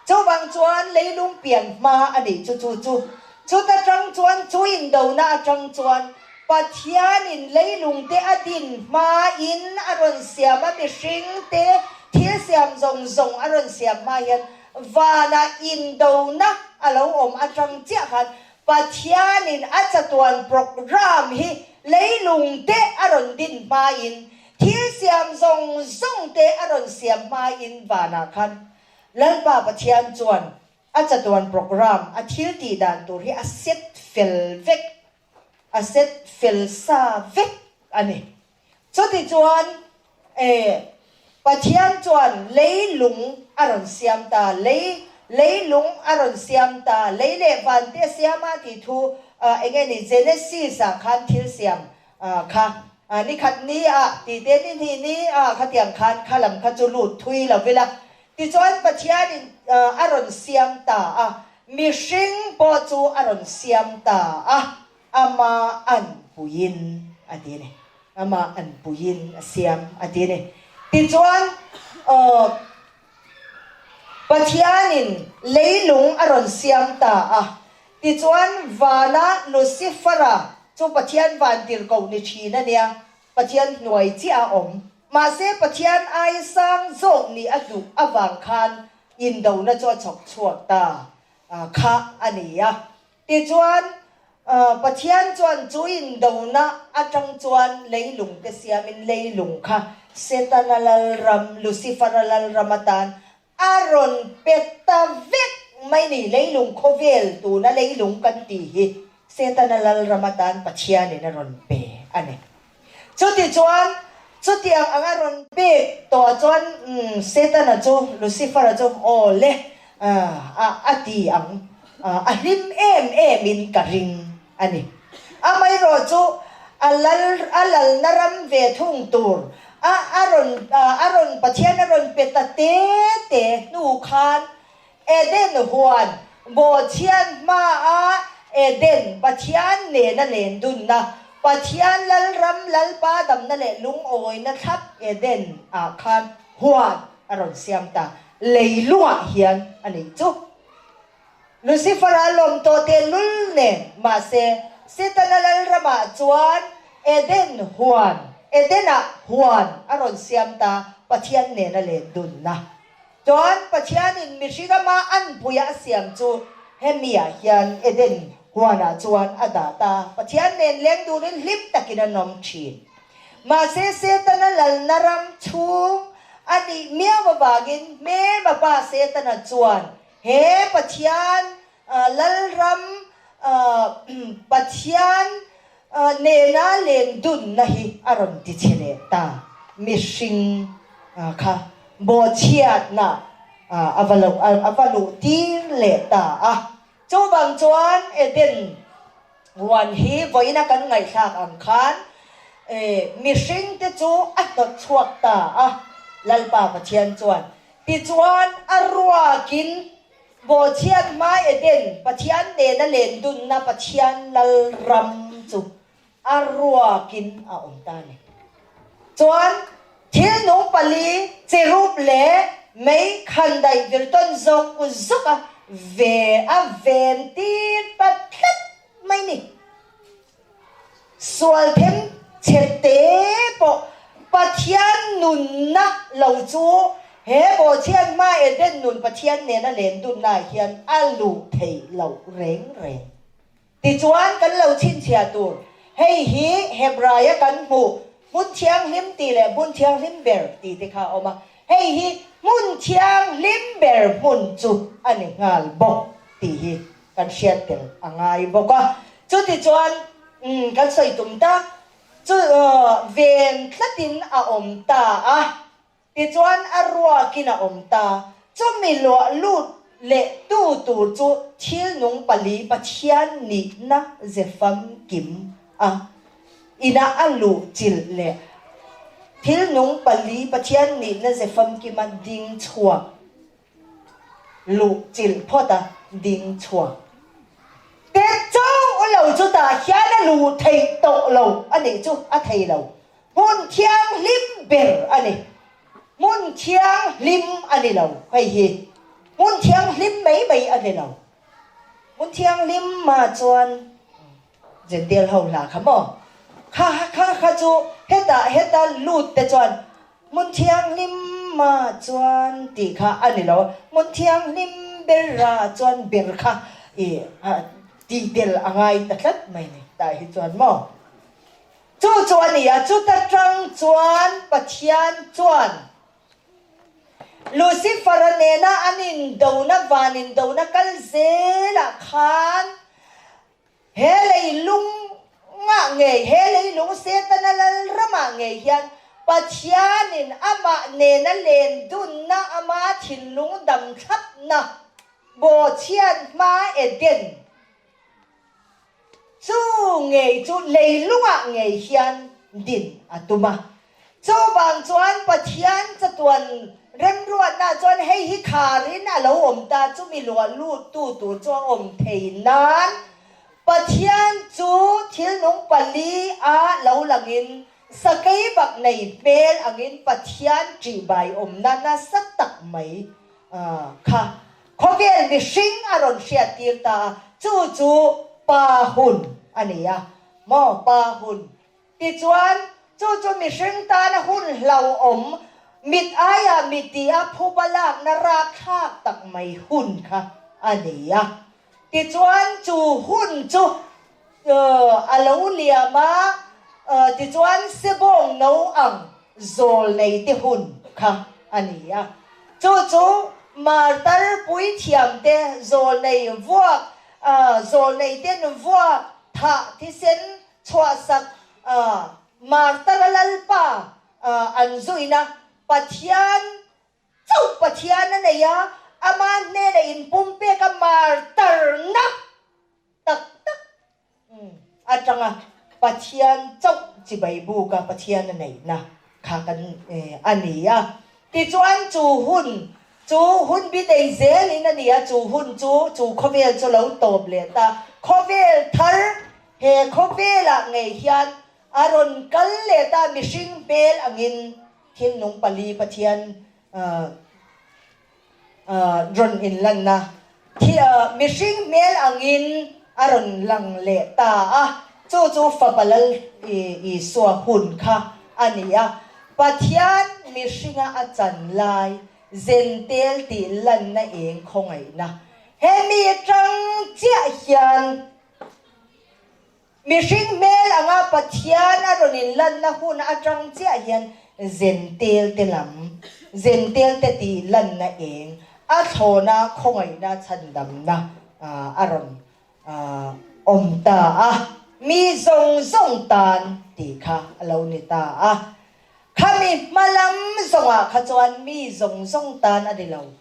Chuvang chuan leilung pian hma a nih chu chu chu. Chuta tang chuan chu indona atang chuan Pathianin leilungte a din hmain a rawn siam a, mihringte thil siam zawng zawng a rawn siam hma hian vanah indona a lo awm atang chiah khan Pathianin a chatuan program hi leilungte a rawn din hmain thil siam zawng zawngte a rawn siam hmain vanah khan Lalpa Pathian chuan a chatuan program a thil tih dan tur hi a set fel vek a set fel sa vek a ni. Chuti chuan e Pathian chuan leilung a rawn siam ta, lei leilung a rawn siam ta, lei leh van te a siam a tih thu eng nge ni Genesis ah khan thil siam kha ni khat ni ah tih te ni hnih ni ah khatiang khan kha lam kha chu lut thui lo ila Tichuan Pathianin a rawn siam ta a, mihring pawh chu a rawn siam ta a, ama anpuiin a ti a ni. Ama anpuiin a siam a ti a ni. Tichuan Pathianin leilung a rawn siam ta a, tichuan vana Lucifera chu Pathian vantirhkoh ni thin a nia, Pathian hnuai chiah a awm. Mahse Pathian ai sang zawk nih a duh avang khan indona chu a chhawk chhuak ta kha a ni a. Tichuan, Pathian chuan chu indona atang chuan leilung te siamin leilung kha Setana lalram, Lucifera lalram atan A rawn pe ta vek mai ni, leilung khawvel tuna leilung kan tih hi Setana lalram atan Pathianin a rawn pe a ni. Chutichuan, chutiang anga rawn pek tawhah chuan Setana chu, Lucifer-a chu aw le a ti ang, a hlim em emin ka ring a ni. Amaherawh chu a lal a lalna ram ve thung tur a a rawn a rawn Pathian a rawn pe ta te te hnu khan Eden huan bawhchhiat hmaa Eden Pathian nena len dunna Pathian Lalram Lalpa damna leh lungawina thlap Eden ah khan huan a rawn siam ta leilungah hian a nih chu. Lucifer-a lawm tawh tehlul nen, mahse, Setana lalramah chuan Eden huan, Eden-ah huan a rawn siam ta, Pathian nena len dunna. Chuan Pathianin mihring ama anpuia a siam chu hemiah hian Eden huanah chuan a dah ta, Pathian nen leng dunin hlim takin an awm thin. Mahse, Setana lalna ram chhung a nih miau avangin hmelma pa Setana chuan He Pathian Lalram Pathian nena len dunna hi a rawn ti chhe leh ta. Mihring kha bawhchhiatna a va lo a va luh tir leh ta a. Chuvang chuan Eden huan hi vawiina kan ngaihthlak ang khan mihringte chu a hnawt chhuak ta a, Lalpa Pathian chuan Tichuan, a ruakin Bawhchhiat hma Eden, Pathian nena len dunna Pathian Lalram chu a ruakin a awm ta a ni. Chuan, thil nung pali, cherub leh mei khandaih virtawn zawk zawk a ve a ven tir ta tlat mai ni. Sual them chhe te pawh Pathian nunna lo chu he bawhchhiat hma Eden nun Pathian nena len dunnaah hian a luh theih loh reng reng. Tichuan kan lo chhinchhiah tur hei hi Hebraia kan hmuh hmun thianghlim tih leh hmun thianghlim ber tih te kha a awm a, hei hi hmun thianghlim ber hmun chu a ni nghal bawk tih hi kan hriat tel a ngai bawk a. Chutichuan kan sawi tum tak chu ven tlatin a awm ta a. Tichuan a ruakin a awm ta. Chumi luah lut leh tu tur chu thil nung pali Pathian nihna ze famkim a inah a luh chilh leh thil nung pali Pathian nihna ze famkima ding chhuak luh chilh phawt a ding chhuak te chauh lo chu tah hian a luh theih tawh lo a nih chu a thei lo. Hmun thianghlim ber a ni. Hmun thianghlim a ni lo hei hi. Hmun thianghlim mai mai a ni lo. Hmun thianghlim mah chuan Jentail ho hla kha maw? Kha kha kha chu hetah heta lut te chuan hmun thianghlim mah chuan tih kha a ni lo. Hmun thianghlim berah chuan ber kha i tih tel a ngai ta tlat mai ni tah hi chuan maw? Chu chu a ni a, chuta tang chuan Pathian chuan Lucifer-a nena an indona van indona kal zelah khan he leilungah ngei, he leilung Setana lalramah ngei hian Pathianin amah nena len dunna, ama thinlung dam thlapna, bawhchhiat hma Eden, Chu ngei chu leilungah ngei hian din a tum a. Chuvang chuan Pathian chatuan remruatna chuan hei hi kharin a lo awm ta, chumi luah luttu tur chu a awm thei nan Pathian chu thil nung pali a lo langin sakei bak nei hmel angin Pathian ṭihbai awmna nasa tak mai kha Khawvel mihring a rawn hriattir ta a, chu chu pa hun a ni a, maw pa hun? Tichuan, chu chu mihring tana hun hlauhawm, mit aiah mit ti a phuba lakna rakthlak tak mai hun kha a ni a. Tichuan, chu hun chu a lo liam a, tichuan sebawng no ang zawl nei te hun kha a ni a. Chu chu martar puithiam te zawl nei vuak, zawl nei ten vuak thah thisen chhuahsak martara lalpa an zuina Pathian Chauh Pathian a nei a, ama hnena inpumpek a martarna tak tak atanga Pathian chauh chibai buka Pathian a neihna kha kan a ni a. Tichuan chu hun chu hun bi nei zelin a ni a, chu hun chu chu khawvel chu lo tawp leh ta. Khawvel thar he khawvelah ngei hian a rawn kal leh ta mihring hmel angin Thil nung pali Pathian rawn inlanna mihring hmel angin a rawn lang leh ta a, chu chu Fapa Lal Isua hun kha a ni a. Pathian mihringa a chan lai Zentel tih lanna eng khawngaihna hemi atang chiah hian Mihring hmel anga Pathian a rawn inlanna hun atang chiah hian Zentel te lam, Zentel te tih lanna eng, a thlawna khawngaihna chhandamna a rawn awm ta a, mi zawng zawng tan tih kha a lo ni ta a. Khami hma lam zawngah kha chuan mi zawng zawng tan a ni lo.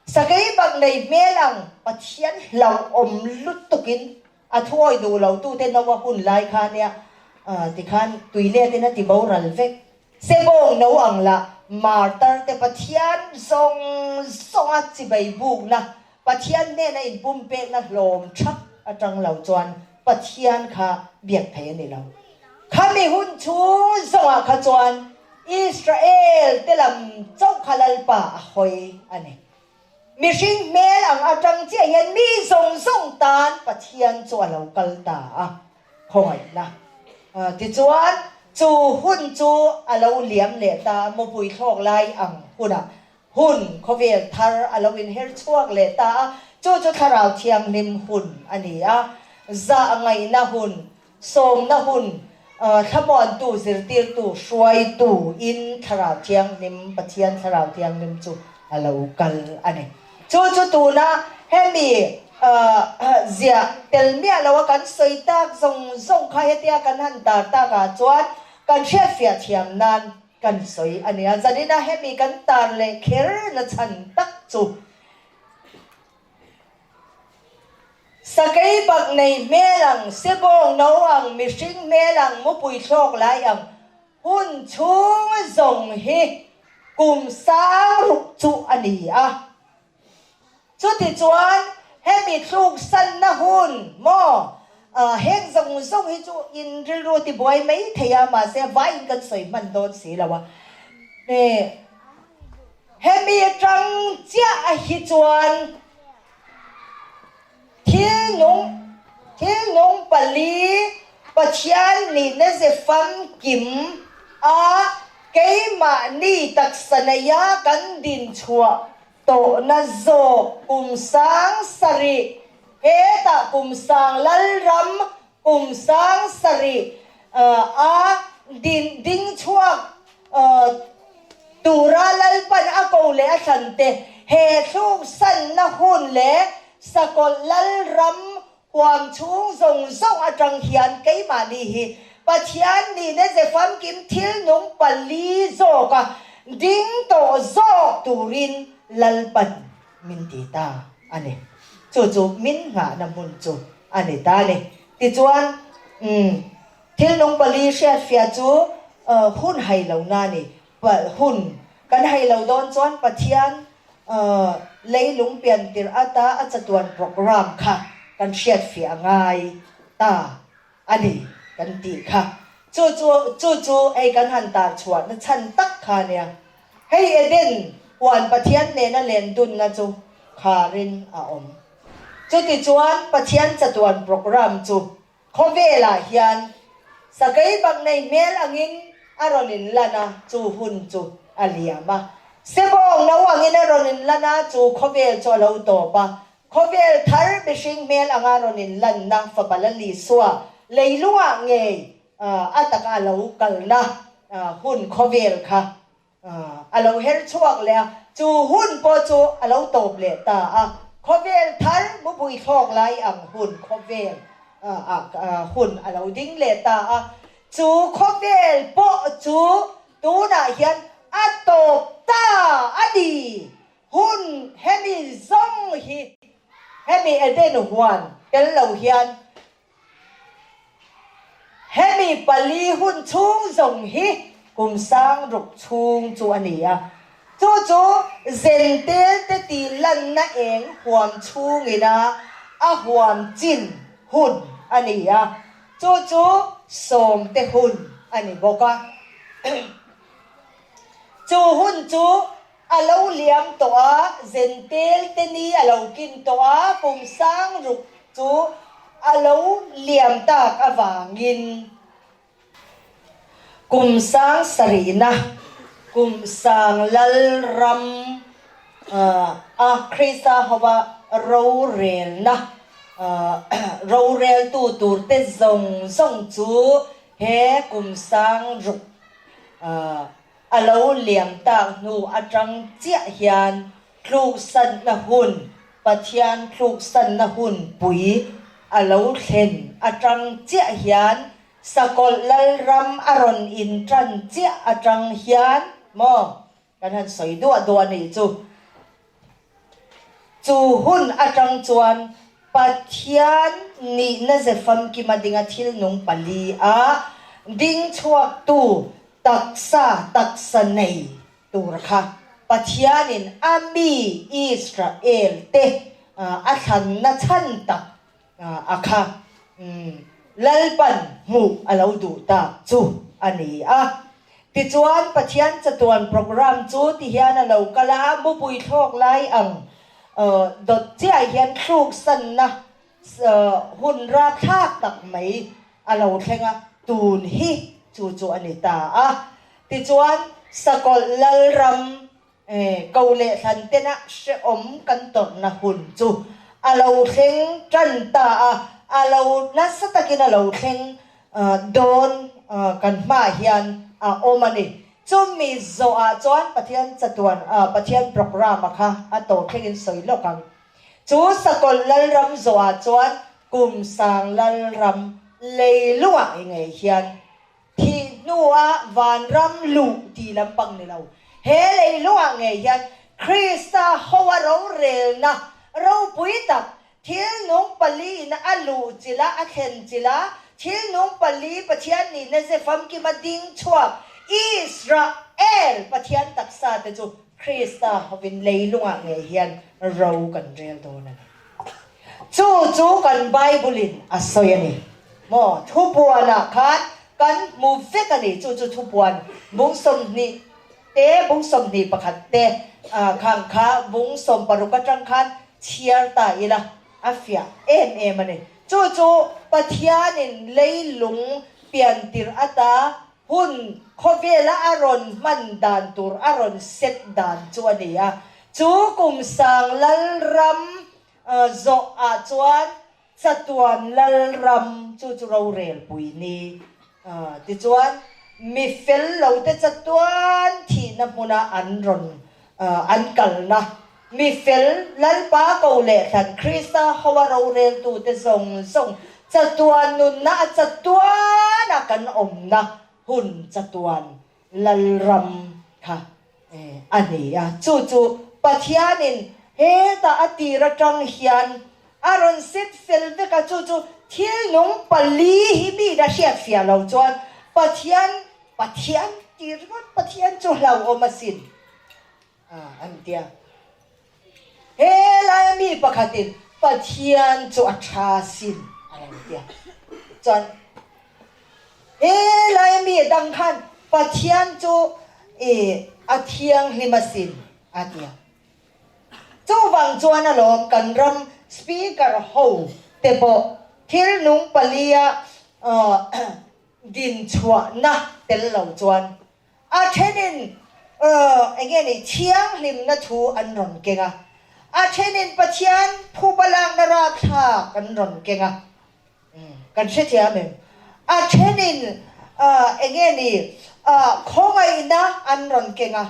Sakei bak nei hmel ang Pathian hlauhawm lutukin A thuawi duh lo tute no a hun lai kha nia tikhan tuilet in a ti boral vek. Sebawng no ang lah martar te Pathian zawng zawng a chibai bukna, Pathian hnena inpumpekna hlawm thak atang lo chuan Pathian kha biak thei a ni lo. Khami hun chhung zawngah kha chuan Israel te lam chauh kha Lalpa a hawi a ni. Mihring hmel ang atang chiah hian mi zawng zawng tan Pathian chu a lo kal ta a, khawngaihna. Tichuan, chu hun chu a lo liam leh ta a, mupui thlawk lai ang hunah hun khawvel thar a lo inher chhuak leh ta a, chu chu Thlarau Thianghlim hun a ni a, zah ngaihna hun, sawmna hun, thlamuantu, zirtirtu, hruaitu in Thlarau Thianghlim, Pathian Thlarau Thianghlim chu a lo kal a ni. Chu chu tuna hemi ziah tel miah loa kan sawi tak zawng zawng kha hetia kan han tar takah chuan kan hriatfiah thiam nan kan sawi a nia. Zanina hemi kan tar leh kher na chhan tak chu Sakei bak nei hmel ang, sebawng no ang, mihring hmel ang, mupui thlawk lai ang, Hun chhung zawng hi kum sang ruk chu a ni a. Chutichuan hemi thluksanna hun maw heng zawng zawng hi chu in rilru tibuai mai thei a, mahse vaiin kan sawi hman dawn si lo a. Hemi atang chiah hi chuan Thil nung, thil nung pali Pathian nihna ze famkim a keimahni taksa neia kan din chhuah tawhna zawk kum sang sarih, hetah kum sang lalram kum sang sarih a din ding chhuak Tura Lalpan a ko leh a thlan te, he thluksanna hun leh sakawlh lalram huam chhung zawng zawng atang hian keimahni hi Pathian nihna ze famkim thil nung pali zawka ding tawh zawk turin Lalpan min ti ta a ni. Chu chu min nghahna hmun chu a ni ta a ni. Tichuan, umm. Thil nung pali hriatfiah chu hun hai lo na ni. Hun kan hai lo dawn chuan Pathian leilung pian tirh ata a chatuan program kha kan hriatfiah a ngai ta a ni kan tih kha. Chu chu chu chu hei kan han tar chhuah na chhan tak kha a nia. Hei Eden huan Pathian nena len dunna chu kharin a awm. Chutichuan Pathian chatuan program chu Khawvelah hian sakei bak nei hmel angin a rawn inlan a, chu hun chu a liam a. Sebawng no angin a rawn inlan a, chu khawvel chu a lo tawp a. Khawvel thar mihring hmel anga rawn inlanna fapa Lalisua leilungah ngei a taka a lo kalna hun khawvel kha A lo her chhuak leh a, chu hun pawh chu a lo tawp leh ta a. Khawvel thar mupui thlawk lai ang hun khawvel hun a lo ding leh ta a. Chu khawvel pawh chu tunah hian a tawp ta a ni. Hun hemi zawng hi hemi Eden huan tel lo hian Hemi pali hun chhung zawng hi kum sang ruk chhung chu a ni a, chu chu Zentel te tih lanna eng huam chhungina a huam chin hun a ni a, chu chu sawmte hun a ni bawk a. Chu hun chu A lo liam tawh a, Zentel te ni a lo kin tawh a, kum sang ruk chu a lo liam tak avangin kum sang sarihna, kum sang lalram a Krista hova rorelna, roreltu turte zawng zawng chu he kum sang ruk A lo liam tak hnu atang chiah hian tluksanna hun, Pathian tluksanna hun pui a lo thlen atang chiah hian Sakawlh Lalram a rawn intan chiah atang hian maw kan han sawi duah duah nih chu. Chu hun atang chuan Pathian nihna ze famkima dinga thil nung pali a ding chhuaktu taksa taksa nei tur kha Pathianin a mi Israel te a thlanna chhan tak a kha Lalpan hmuh a lo duh tak chu a ni a. Tichuan Pathian chatuan program chu ti hian a lo kal a, mupui thlawk lai ang dawt chiah hian thluksanna hun rapthlak tak mai a lo thleng a. Tun hi chu chu a ni ta a. Tichuan, Sakawlh Lalram ko leh thlan tena hrehawm kan tawrhna hun chu a lo thleng tan ta a, a lo nasa takin a lo thleng dawn kan hmaah hian a awm a ni. Chumi zawhah chuan Pathian chatuan, Pathian programme-a kha a tawh thlengin sawi lawk ang. Chu Sakawlh Lalram zawhah chuan Kum sang Lalram leilungah i ngei hian thih hnua vanram luh tih lampang ni lo. He leilungah ngei hian Krista hoa rorelna ropui tak thil nung paliin a luh chilh a, a thlen chilh a, thil nung pali Pathian nihna ze famkima ding chhuak Israel Pathian taksa te chu Krista hovin leilungah ngei hian ro kan rel dawn a ni. Chu chu kan Bible-in a sawi a ni maw? Thupuanah khan kan hmu vek a ni. Chu chu thupuan bung 20 te, bung 21 te khang kha bung 16 atang khan chhiar ta ila a fiah em em a ni. Chu chu Pathianin leilung piantir ata hun khawvela a rawn hman dan tur a rawn set dan chu a ni a. Chu kum sang Lalram zawh ah chuan chatuan Lalram chu chu rorel pui ni. Tichuan mi fel lo te chatuan thihna hmuna an rawn an kalna Mi fel, Lalpa ko leh thlan Krista hoa roreltute zawng zawng chatuan nunna a chatuana kan awmna hun chatuan Lalram kha a ni a. Chu chu Pathianin hetah a tir atang hian a rawn set fel vek a, chu chu thil nung pali hi mi la hriatfiah lo chuan Pathian, Pathian tir ringawt Pathian chu hlauhawm asin. An ti a. He laia mi pakhatin Pathian chu a tha sin a lo ti a. Chuan he laia mi dang khan Pathian chu i a thianghlim asin a ti a. Chuvang chuan alawm kan ram Speaker ho te pawh thil nung palia din chhuahna tel lo chuan A thenin eng nge ni thianghlimna thu an rawn keng a, a thenin Pathian phuba lakna rapthlak an rawn keng a, kan hrethiam em? A thenin eng nge ni khawngaihna an rawn keng a,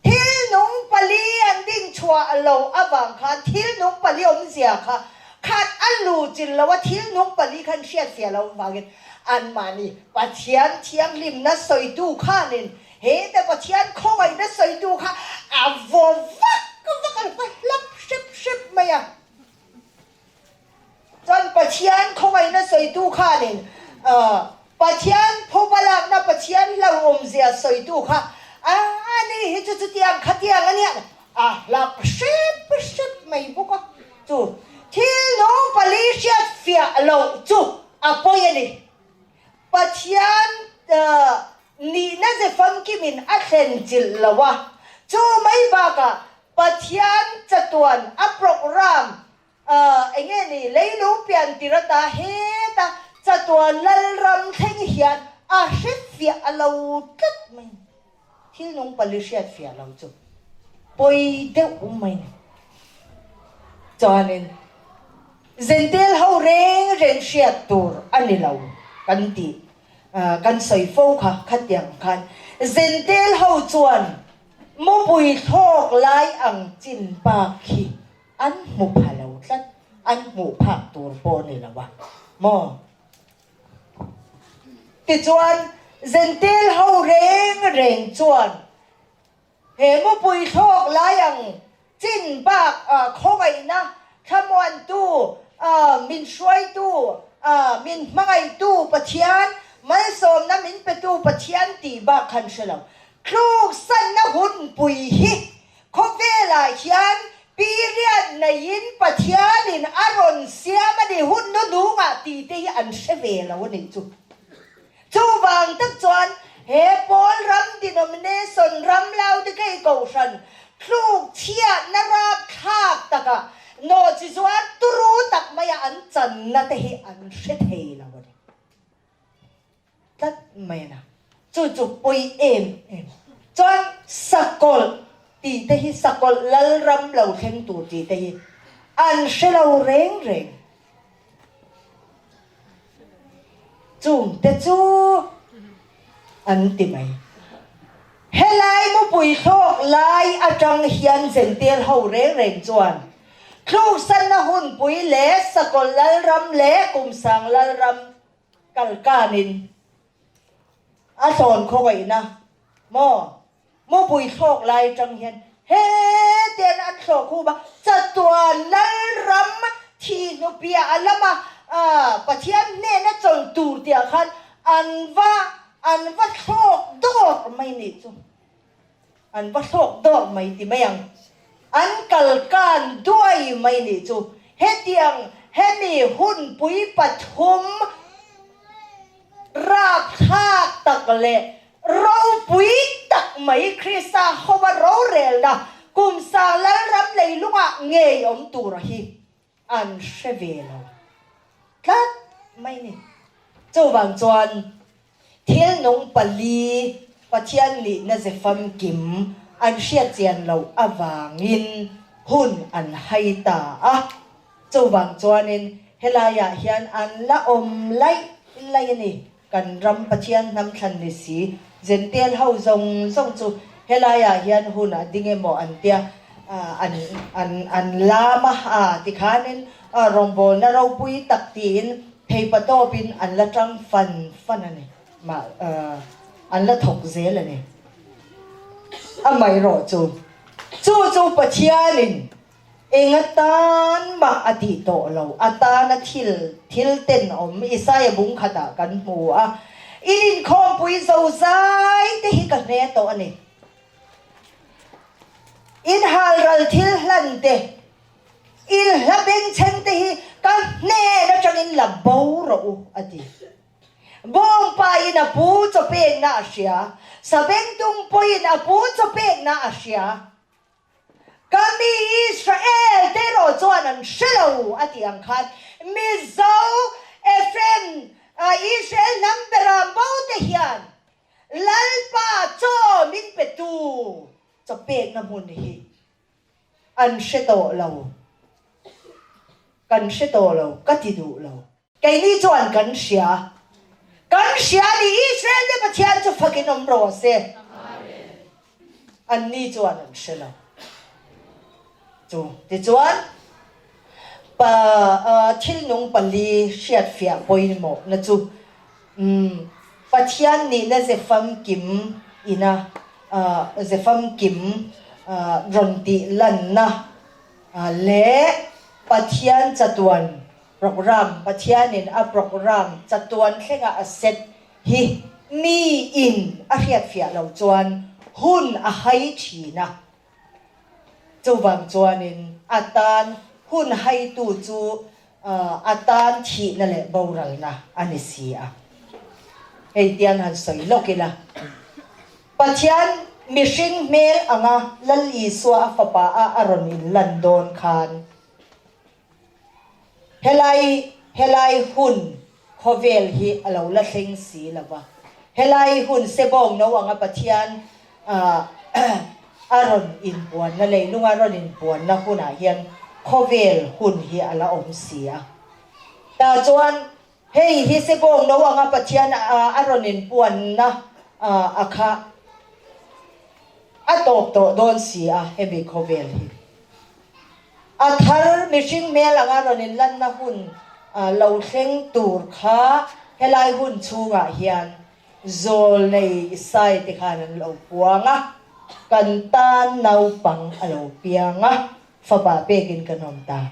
thil nung pali an dingchhuah lo avang khan thil nung pali awmzia kha khat a luchil lo a, thil nung pali khan hriatfiah lo avangin Anmahni Pathian thianghlimna sawitu khanin heta Pathian khawngaihna sawitu kha a vaw vak vak a, a hlap hrep hrep mai a. Chuan Pathian khawngaihna sawitu khanin Pathian phuba lakna Pathian hlauhawmzia sawitu kha a ni hi chu chutiang khatiang a nia a hlap hrep hrep mai bawk a. Chu thil nung pali hriatfiah loh chu a pawi a ni. Pathian nihna ze famkimin a thlen chilh lo a, chu mai bakah Pathian chatuan a program eng nge ni leilung pian tir ata heta chatuan Lalram thleng hian a hrefiah a lo tlat mai. Thil nung pali hriatfiah lo chu pawi deuh mai ni. Chuanin Zentel ho reng reng hriat tur a ni lo kan tih kan sawi fo kha khatiang khan Zentel ho chuan mupui thlawk lai ang chin bak hi an hmu pha lo tlat, an hmuh phak tur pawh a ni lo a maw? Tichuan Zentel ho reng reng chuan He mupui thlawk lai ang chin bak khawngaihna thlamuantu, min hruaitu, min hmangaihtu Pathian, malsawmna min petu Pathian tih bak khan hre lo. Tluksanna hunpui hi khawvelah hian period neiin Pathianin a rawn siam a ni, hun hnuhnungah tih te hi an hre ve lo a nih chu. Chuvang tak chuan he pawl ram denomination ram Laodikei kohhran thluk chhiatna rapthlak takah nawhchi zuar turu tak maia an channa te hi an hre thei lo a ni. mai a na. Chu chu pawi em em. Chuan sakawlh tih te hi sakawlh lalram lo thleng tur tih te hi an hre lo reng reng. Chung te chu an ti mai. Helai mupui thlawk lai atang hian Jentail ho reng reng chuan thluksanna hunpui leh Sakawlh Lalram leh Kumsang Lalram kalkanin a thlawn khawngaihna maw Mupui thlawk lai atang hian hetian an thlawk hum a, chatuan Lalram thi hnupiah a lama Pathian hnena chawlh tur tihah khan an va an va thlawk dawr mai nih chu. An va thlawk dawr mai ti mai ang. An kalkan duai mai nih chu. Hetiang hemi hunpui pathum Rapthlak tak leh ropui tak mai Krista hova rorelna kum sang Lalram leilungah ngei awm tura hi an hre ve lo tlat mai ni. Chuvang chuan thil nung pali Pathian nihna ze famkim an hriat chian loh avangin hun an hai ta a. Chuvang chuanin helaiah hian an la awm laih laih a ni. Kan ram Pathian hnam thlan ni si, Jentail ho zawng zawng chu helaiah hian hun a ding emaw an tia, an an an lam a, a tikhanin rawngbawlna ropui tak tiin theipatawpin an la tang fan fan a ni. Mah an la thawk zel a ni. Amaherawh chu, chu chu Pathianin Eng atan mah a tih tawh lo, a tana thil thil tenawm Isaia bung khatah kan hmu a, In inkhawmpui zozai te hi ka hne tawh a ni. In halral thil hlan te, in hla bengchheng te hi ka hnen atangin la bo rawh u, a ti. Bawngpa in a pu chaw pekna a hria, sabengtung pawhin a pu chaw pekna a hria. Ka mi Israel te erawh chuan an hre lo a tih ang khan Mizo, Ephraim, Israel hnam bera bo te hian Lalpa chaw min petu chaw pekna hmun hi an hre tawh lo, kan hre tawh lo, ka ti duh lo. Keini chuan kan hria. Kan hria a ni, Israel te Pathian chu fakin awm rawh se. Anni chuan an hre lo. Chu tichuan pa thil nung pali hriatfiah pawimawhna chu Pathian nihna ze famkim ina ze famkim rawn tih lanna leh Pathian chatuan Program, Pathianin a program chatuan thlenga a set hi miin a hriatfiah lo chuan hun a hai thin a. Chuvang chuanin a tan hun haitu chu a tan thihna leh boralna a ni si a. Hei tian han sawi lawk ila, Pathian mihring hmel anga Lal Isua a fapa a a rawn inlan dawn khan, Helai helai hun khawvel hi a lo la thleng si lo va, helai hun sebawng no anga Pathian a rawn inpuanna, leilunga rawn inpuanna hunah hian khawvel hun hi a la awm si a. Tah chuan hei hi sebawng no anga Pathian a rawn inpuanna a kha a tawp tawh dawn si a hemi khawvel hi. A thar mihring hmel anga rawn inlanna hun lo thleng tur kha helai hun chhungah hian Zawlnei Isai te khan an lo puang a, kan tan naupang a lo piang a, fapa pekin kan awm ta.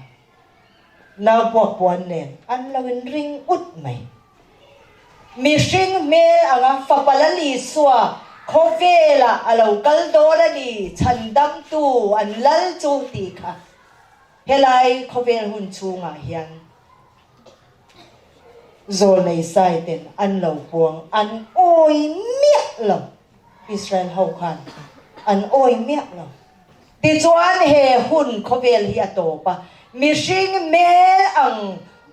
Naupuak puan nen an lo inring ut mai. Mihring hmel anga fapa Lal Isua khawvelah a lo kal dawn a ni, chhandamtu an lal chu tih kha helai khawvel hun chhungah hian Zawlnei Saiten an lo puang an awi miah lo, Israel ho khan an awi miah lo. Tichuan he hun khawvel hi a tawp a, mihring hmel ang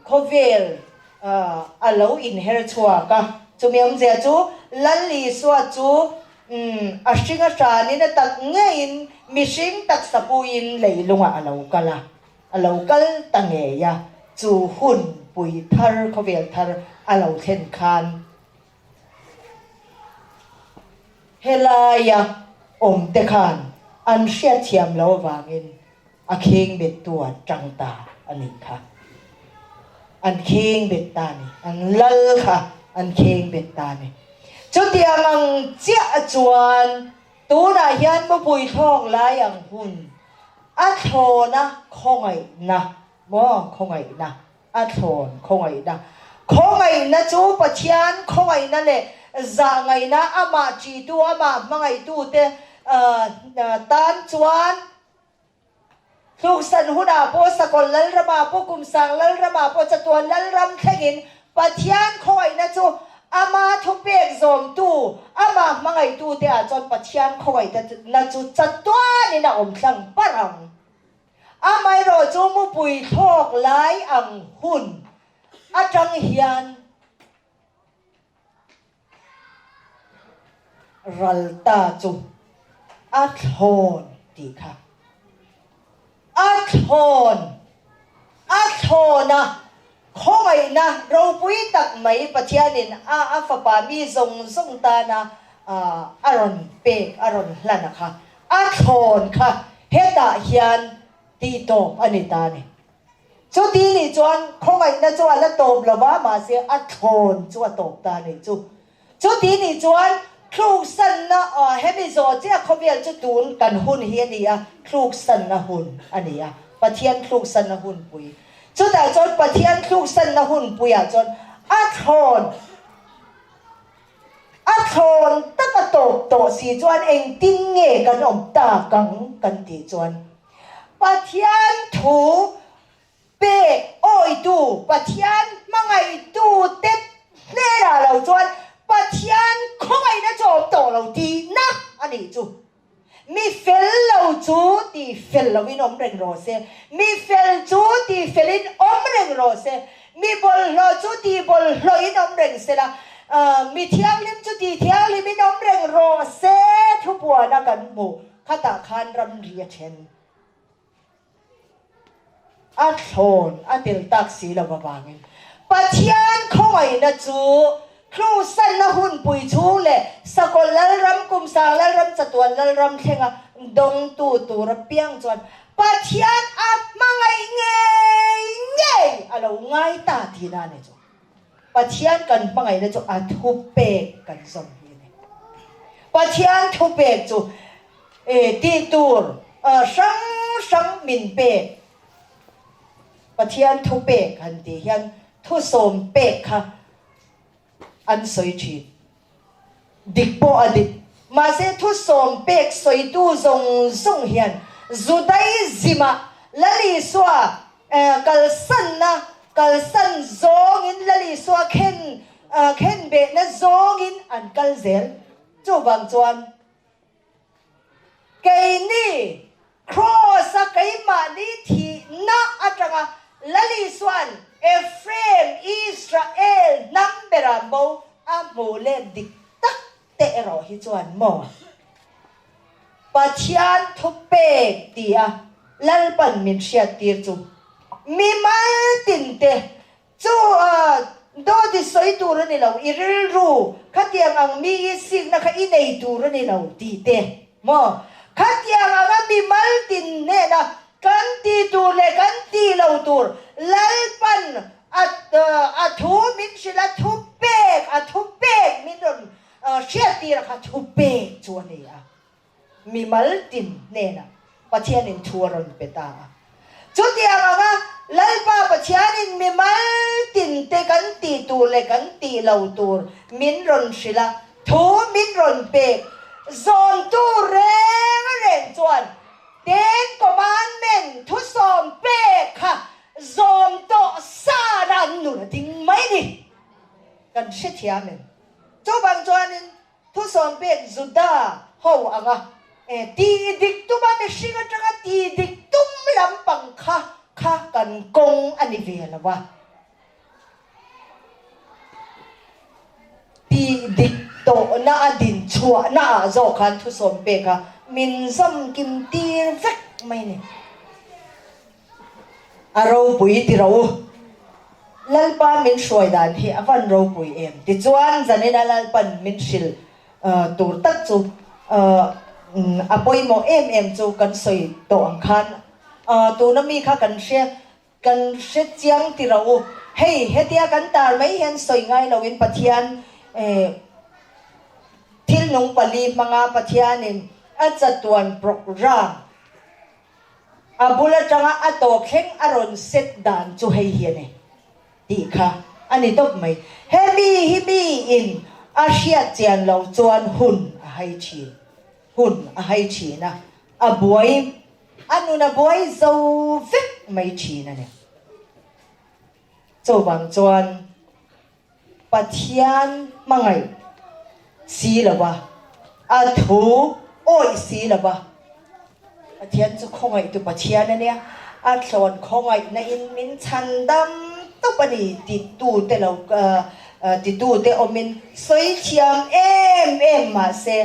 khawvel a lo inher chhuak a. Chumi awmzia chu Lal Isua chu a hring a hranin a tak ngeiin mihring taksa puiin leilungah a lo kal a, a lo kal ta ngei a, chu hun pui thar khawvel thar a lo thlen khan helaia awmte khan an hriatthiam lo avangin A kheng bettu an tang ta a nih kha. An kheng bet ta a ni. An lal kha an kheng bet ta a ni. Chutiang ang chiah chuan tunah hian mupui thlawk lai ang hun a thlawn a khawngaihna maw khawngaihna a thlawn khawngaihna. Khawngaihna chu Pathian khawngaihna leh zahngaihna amah ṭihtu amah hmangaihtute tan chuan Tluksan hunah pawh Sakawlh Lalramah pawh Kumsang Lalramah pawh Chatuan Lalram thlengin Pathian khawngaihna chu ama thupek zawmtu, amah hmangaihtute ah chuan Pathian khawngaihna chu chatuanin a awm tlang parh ang. Amaherawh chu mupui thlawk lai ang hun atang hian Ral ta chu a thlawn tih kha a thlawn a thlawn a, khawngaihna ropui tak mai Pathianin a a fapa mi zawng zawng tana a rawn pek a rawn hlan a kha a thlawn kha hetah hian tih tawp a ni ta a ni. Chuti nih chuan khawngaihna chu a la tawp lo va, mahse a thlawn chu a tawp ta a nih chu. Chuti nih chuan thluksanna hemi zawh chiah khawvel chu tun kan hun hi a ni a, thluksanna hun a ni a, Pathian thluksanna hunpui. Chutah chuan Pathian thluksanna hunpuiah chuan a thlawn a thlawn tak a tawp tawh si chuan engtin nge kan awm tak ang kan tih chuan Pathian thu pek awitu, Pathian hmangaihtu te hnenah lo chuan Pathian khawngaihna chu a awm tawh lo tihna a nih chu. Mi fel lo chu ti fel loin awm reng rawh se, mi fel chu ti felin awm reng rawh se, mi bawlhhlawh chu ti bawlhhlawhin awm reng se la, mi thianghlim chu ti thianghlimin awm reng rawh se thupuana kan hmu. Khatah khan ramri a then. A thlawn a tel tak si lo avangin Pathian khawngaihna chu Thlusanna hunpui chhung leh Sakawlh Lalram, Kumsang Lalram, Chatuan Lalram thlenga dawngtu tur apiang chuan Pathian a hmangaih ngei ngei a lo ngai ta tihna a ni chu. Pathian kan hmangaihna chu a thupek kan zawm hi a ni. Pathian thupek chu tih tur hrang hrang min pek. Pathian thupek han tih hian thusawm pek kha an sawi thin. Dik pawh a dik. Mahse thusawm pek sawitu zawng zawng hian Judaism-ah Lal Isua kalsanna, kalsan zawngin Lal Isua khen khenbehna zawngin an kal zel. Chuvang chuan Keini Kraws-a keimahni thihna atanga Lal Isua'n Ephraim, Israel, hnam bera bo a hmuh let dik tak te erawh hi chuan maw Pathian thupek tia Lalpan min hriattir chu mimal tinte Chu dawt i sawi tur a ni lo, i rilru khatiang ang mi i sikna kha i nei tur a ni lo tih te maw? Khatiang anga mimal tin hnena kan ti tur leh kan ti lo tur Lalpan a a thu min hrilh a, thu pek a thu pek min rawn hriattir a kha thu pek chu a ni a. Mimal tin hnenah Pathianin thu a rawn pe ta a. Chutiang anga Lalpa Pathianin mimal tinte kan tih tur leh kan tih lo tur min rawn hrilh a, thu min rawn pek zawmtu reng reng chuan Ten Commandment thusawm pek kha zawm tawh sana an nun a ding mai ni. Kan hrethiam em? Chuvang chuanin Thusawm pek Juda ho anga ti dik tuma mihring atanga ti dik tum lampang kha kha kan kawng a ni ve lo a. Tih dik tawhna a din chhuahna ah zawk khan thusawm pek a min zawm kim tir vek mai a ni. A ropui ti ro u. Lalpa min hruai dan hi a van ropui em? Tichuan zanina Lalpan min hrilh tur tak chu a pawimawh em em chu kan sawi tawh ang khan tuna mi kha kan hre kan hre chiang ti ro u. Hei hetia kan tar mai hian sawi ngai loin Pathian thil nung pali hmanga Pathianin a chatuan programme A bul atanga a tawp thleng a rawn set dan chu hei hi a ni tih kha a ni tawp mai. Hemi hi miin a hriat chian lo chuan hun a hai thin, hun a hai thin a, a buai, a nun a buai zo vek mai thin a ni. Chuvang chuan Pathian hmangaih si lo va, a thu awih si lo va. Pathian chu khawngaihtu Pathian a nia, a thlawn khawngaihna in min chhan dam tawp a ni titute lo titute awmin sawi thiam em em mahse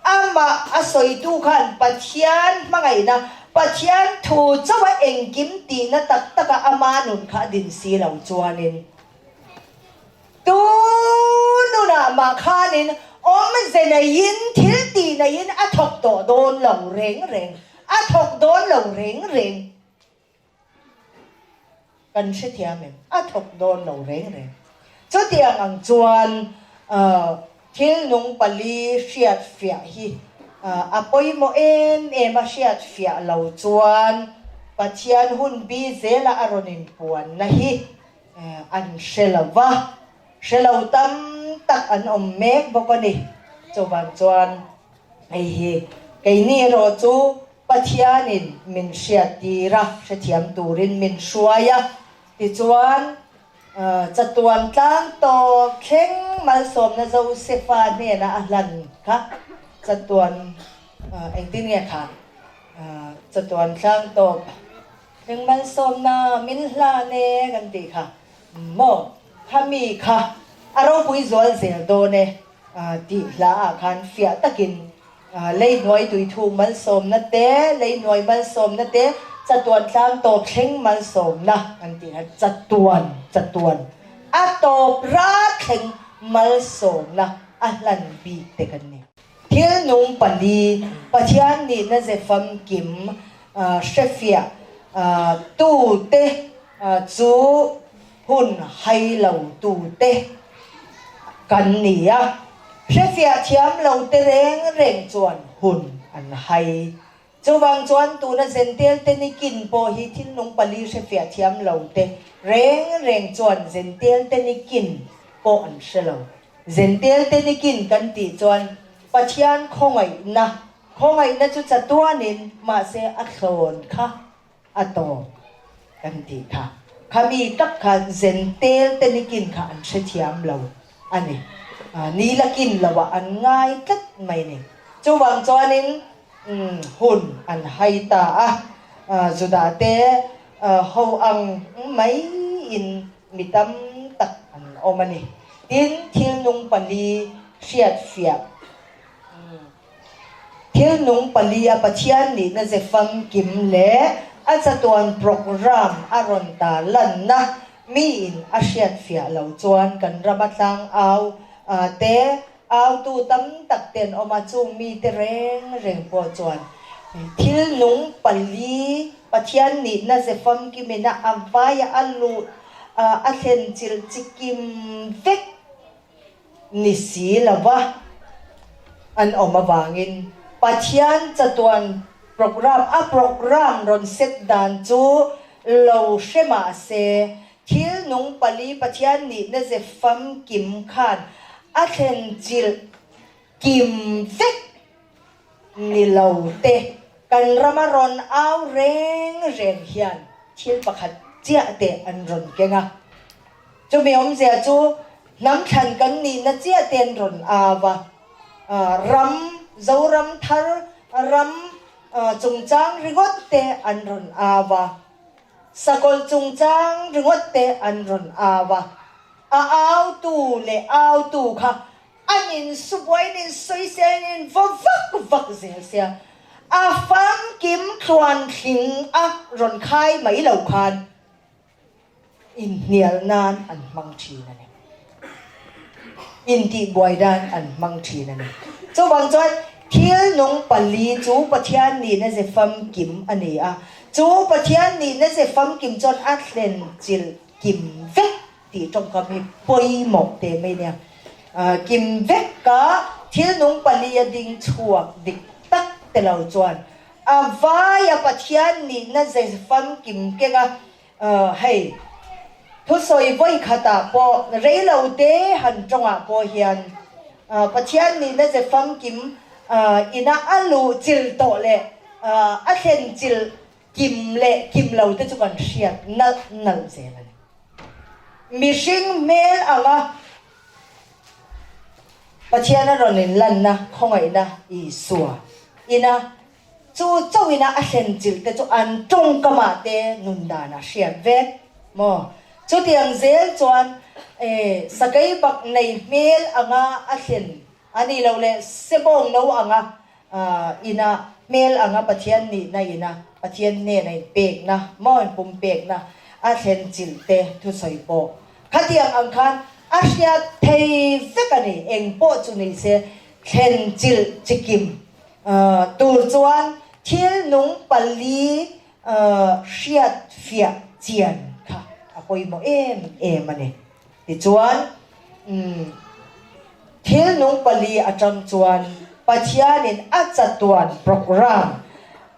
amah a sawitu khan Pathian hmangaihna, Pathian thu chauha engkim tihna tak taka ama nun kha a din si lo chuanin Tu nunah mah khanin awmze neiin thil tih neiin a thawk tawh dawn lo reng reng, a thawk dawn lo reng reng. Kan hrethiam em? A thawk dawn lo reng reng. Chutiang ang chuan thil nung pali hriatfiah hi a pawimawh em em a, hriatfiah lo chuan Pathian hun bi zela a rawn inpuanna hi An hre lo va, hre lo tam tak an awm mek bawk a ni. Chuvang chuan hei hi keini erawh chu Pathianin min hriattir a, hrethiam turin min hruai a, tichuan chatuan tlang tawp thleng malsawmna Josefa hnena a hlan kha chatuan engtin nge kha chatuan tlang tawp Eng malsawmna min hlan e kan tih kha maw? Khami kha a ropui zual zel dawn e tih hla ah khan fiah takin leihnuai tuithuk malsawmna te, leihnuai malsawmna te, chatuan tlang tawp thleng malsawmna kan tih kha chatuan, chatuan a tawp rat thleng malsawmna a hlan bik te kan ni. Thil nung pali, Pathian nihna ze famkim hrefiah tute chu hun hai lo tute kan ni a, hrefiah thiam lo te reng reng chuan hun an hai. Chuvang chuan tuna Zentel te nikin pawh hi thil nung pali hrefiah thiam lo te reng reng chuan Zentel te nikin pawh an hre lo. Zentel te nikin kan tih chuan Pathian khawngaihna, khawngaihna chu chatuanin mahse a thlawn kha a tawp kan tih kha. Khami tak kha Zentel te nikin kha an hrethiam lo a ni. Ni lakin loah an ngai tlat mai ni. Chuvang chuanin hun an hai ta a, Judah te ho ang maiin Mi tam tak an awm a ni. Tin, thil nung pali hriatfiah. Thil nung pali a Pathian nihna ze famkim leh a chatuan programme a rawn ta lanna miin a hriatfiah lo chuan kan rama tlang au te autu tam tak te an awm a, chung mite reng reng pawh chuan thil nung pali Pathian nihna ze famkimina a vaia a luh a thlen chilh chi kim vek ni si lova an awm avangin Pathian chatuan programme a programme rawn set dan chu lo hre mah se thil nung pali Pathian nihna ze famkim khan a thlen chilh kim vek Ni lo te, kan rama rawn au reng reng hian thil pakhat chiah te an rawn keng a. Chumi awmzia chu hnam thlan kan nihna chiah te an rawn au a. Ram, Zoram thar ram chungchang ringawt te an rawn au a. Sakawlh chungchang ringawt te an rawn au a. A autu leh autu kha. An insu buai in insawisel in invaw vak vak zel sia. A famkim tluantling a rawn khai mai lo khan inhnial nan an hmang thin a ni. Intihbuai nan an hmang thin a ni. Chuvang chuan thil nung pali chu Pathian nihna ze famkim a ni a, chu Pathian nihna ze famkim chuan a thlen chilh kim vek tih tawngkam hi pawimawh teh mai nia. Kim veka thil nung pali a ding chhuak dik tak te lo chuan a vaia Pathian nihna ze famkim keng a, hei thusawi vawi khatah pawh reilo te han tawngah pawh hian Pathian nihna ze famkim ina a luh chilh tawh leh a thlen chilh Kim leh kim lo te chu kan hriat nalh nalh zel a ni. Mihring hmel anga Pathian a rawn inlanna khawngaihna Isua ina chu chauhina a thlen chilh te chu an tawngkamah te nun dan a hriat vek maw? Chutiang zel chuan sakei bak nei hmel anga a thlen a nih loh leh sebawng no anga Ina hmel anga Pathian nihna ina Pathian hnena inpekna maw inpumpekna a thlen chilh te thusawi pawh khatiang ang khan a hriat thei vek a ni. Eng pawh chu ni se thlen chilh chikim tur chuan thil nung pali hriat fiah chian kha a pawimawh em em a ni. Tichuan, thil nung pali atang chuan Pathianin a chatuan programme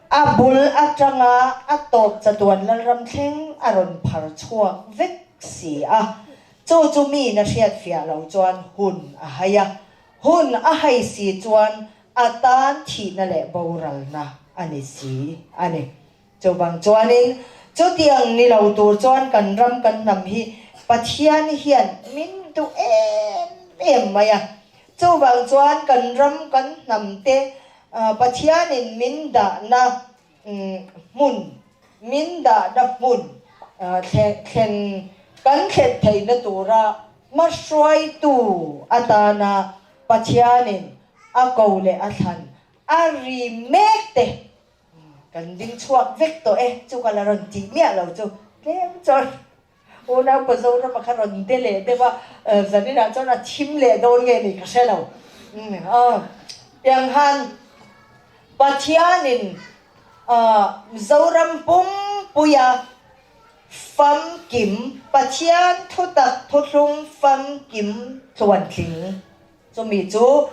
a bul atanga a tawp chatuan Lalram thleng a rawn phar chhuak vek si a. Chu chu miin a hriatfiah lo chuan hun a hai a, hun a hai si chuan a tan thihna leh boralna a ni si a ni. Chuvang chuanin chutiang ni lo tur chuan kan ram kan hnam hi Pathian hian min duh em em mai a. Chuvang chuan kan ram kan hnam te Pathianin min dahna hmun, min dahna hmun thlen kan thlen theihna tura hmahruaitu atana Pathianin a ko leh a thlan a ri mek te Kan ding chhuak vek tawh e, chu ka la rawn tih miah lo chu tlem chuan unau pa Zorama kha rawn de leh deuh a, zaninah chuan a thim leh dawn nge ni ka hre lo. Tiang han Pathianin Zoram pumpuia famkim, Pathian thutak thuthlung famkim tluantling Chumi chu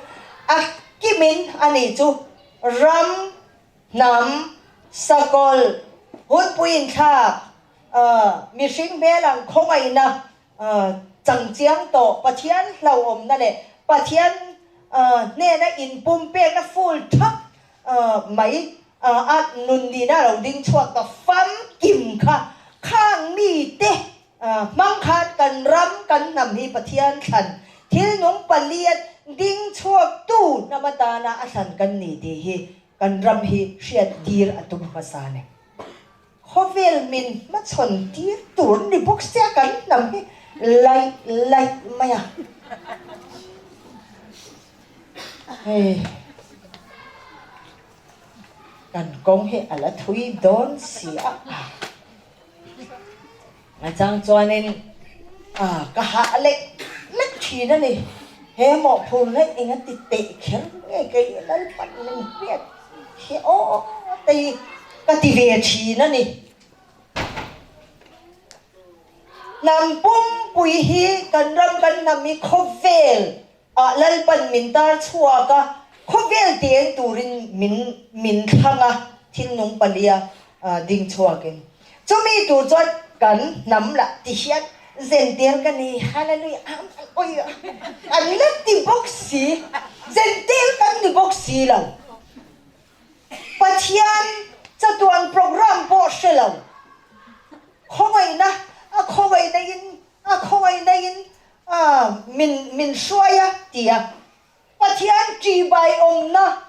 a kimin a nih chu ram, hnam, sakawlh, hunpui inthlak, mihring hmel ang khawngaihna changchiang tawh Pathian hlauhawmna leh Pathian hnena inpumpekna full thak mai a nun nihna a lo ding chhuak ta famkim kha khang mite Hmang khan kan ram kan hnam hi Pathian thlan thil nung paliat ding chhuak tu hnam atana a thlan kan ni tih hi kan ram hi hriat tir a tum hmasa a ni. Khawvel min hmachhawn tir tur ni bawk sia kan hnam hi laih laih mai a. Hei kan kawng hi a la thui dawn si a. A chang chuanin ka hah lek lek thin a ni. He mawhphurna eng a ti teh kher nge kei Lalpan min hriat hi aw tei ka ti ve thin a ni. Hnam pumpui hi kan ram kan hnam hi khawvel ah Lalpan min tar chhuak a, khawvel ti eng turin min min thlang a, thil nung palia ding chhuakin. Chumi tur chuan kan hnam lah ti hian zentel ka ni, Hallelujah, Amen, awi an la ti bawk si, zentel kan ni bawk si lo. Pathian chatuan program pawh hre lo, khawngaihna a khawngaihna in a khawngaihna in A, min, min hruai a, ti a. Pathian ṭihbai awmna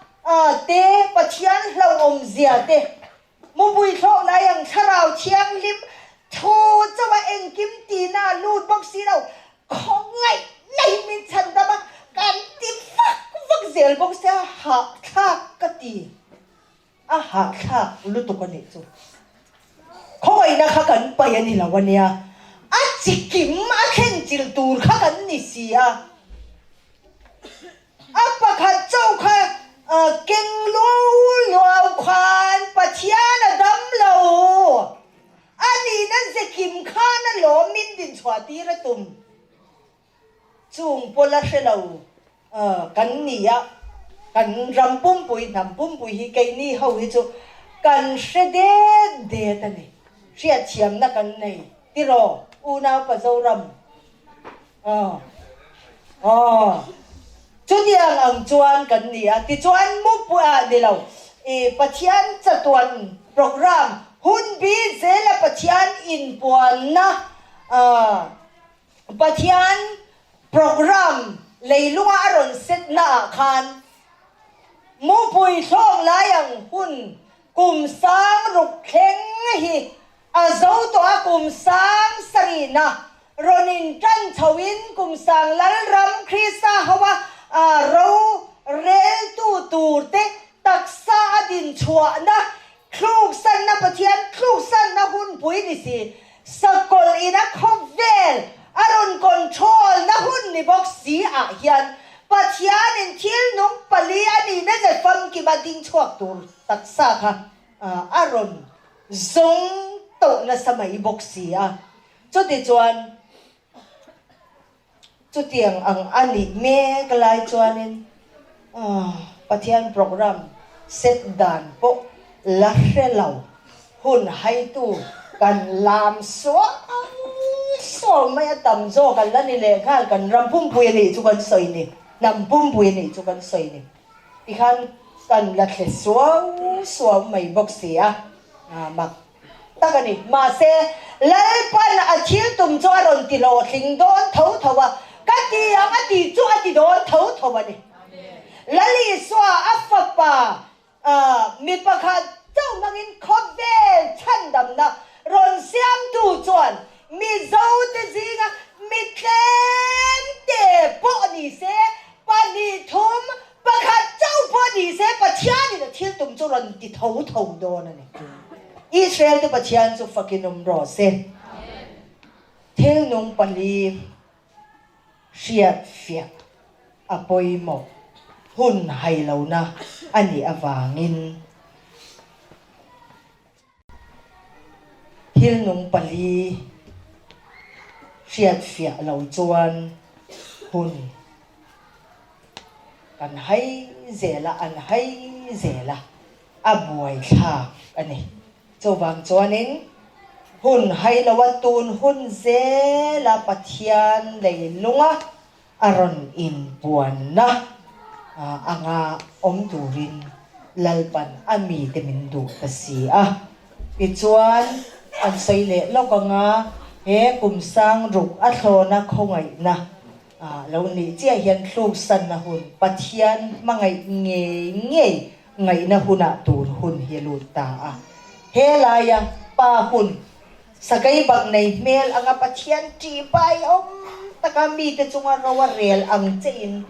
te, Pathian hlauhawm zia te, mupui thlawh lai ang thlarau thianghlim thu chauh a engkim tihna a lut bawk si lo, khawngaih nai min chhan dam a, kan ti. hahthlak ka ti. A hahthlak lutuk a nih chu. Khawngaihna kha kan paih a ni lo a nia. A chikim a thlen chilh tur kha kan ni si a. A pakhat chauh kha keng luau luau khan Pathian a dam lo. A nihna zekim khan a lawm min dinchhuah tir a tum. Chung pawla hre lo kan ni a, kan ram pumpui, hnam pumpui hi keini ho hi chu kan hre det det a ni. Hriatthiamna kan nei tiraw unau pa Zoram? Aw aw chutiang ang chuan kan ni a, tichuan mupui ah ni lo i Pathian chatuan program hun bi zela Pathian inpuanna Pathian program leilunga a rawn set naah khan mupui thlawk lai ang hun kum sang ruk thleng hi a zo tawh a, kum sang sarihna rawn in tan chhoin kum sang Lalram Krista hoa ro reltu turte taksa a din chhuahna Thluksanna Pathian thluksanna hunpui ni si, sakawlh ina khawvel a rawn control na hun ni bawk si ah hian Pathianin thil nung pali a nihna ze famkima ding chhuak tur taksa kha a rawn zawng tawh nasa mai bawk si a. Chutichuan Chutiang ang a nih mek lai chuanin Pathian program set dan pawh la hre lo hun haitu kan lam suau suau mai a, tam zawk an la ni leh nghal kan ram pumpui a nih chu kan sawi ni, hnam pumpui a nih chu kan sawi ni tikhan kan la thle suau suau mai bawk si a, mak tak a ni. Mahse, Lalpan a thil tum chu a rawn ti hlawhtling dawn tho tho a, ka ti ang a ti chu a ti dawn tho tho a ni. Lal Isua a fapa mi pakhat chauh hmangin khawvel chhandamna rawn siamtu chuan Mizote zinga mi tlemte pawh ni se, pahnih thum Pakhat chauh pawh ni se Pathianin a thil tum chu rawn ti tho tho dawn a ni. Israel te Pathian chu fakin awm rawh se. Thil nung pali hriat fiah a pawimawh hun hai lohna a nih avangin Thil nung pali hriat fiah lo chuan hun kan hai zel a, an hai zel a, a buaithlak a ni. Chuvang chuanin hun hai loa tun hun zela Pathian leilunga a rawn inpuanna anga awm turin Lalpan a mite min duh ta si a. Tichuan, an sawi leh lawk anga he kum sang ruk a thlawna khawngaihna lo nih chiah hian tluksanna hun, Pathian hmangaih ngei ngei ngaihna hunah tur hun hi a lut ta a. He laia pa hun Sakei bak nei hmel anga Pathian ṭih pai awm taka mite chunga ro a rel ang chein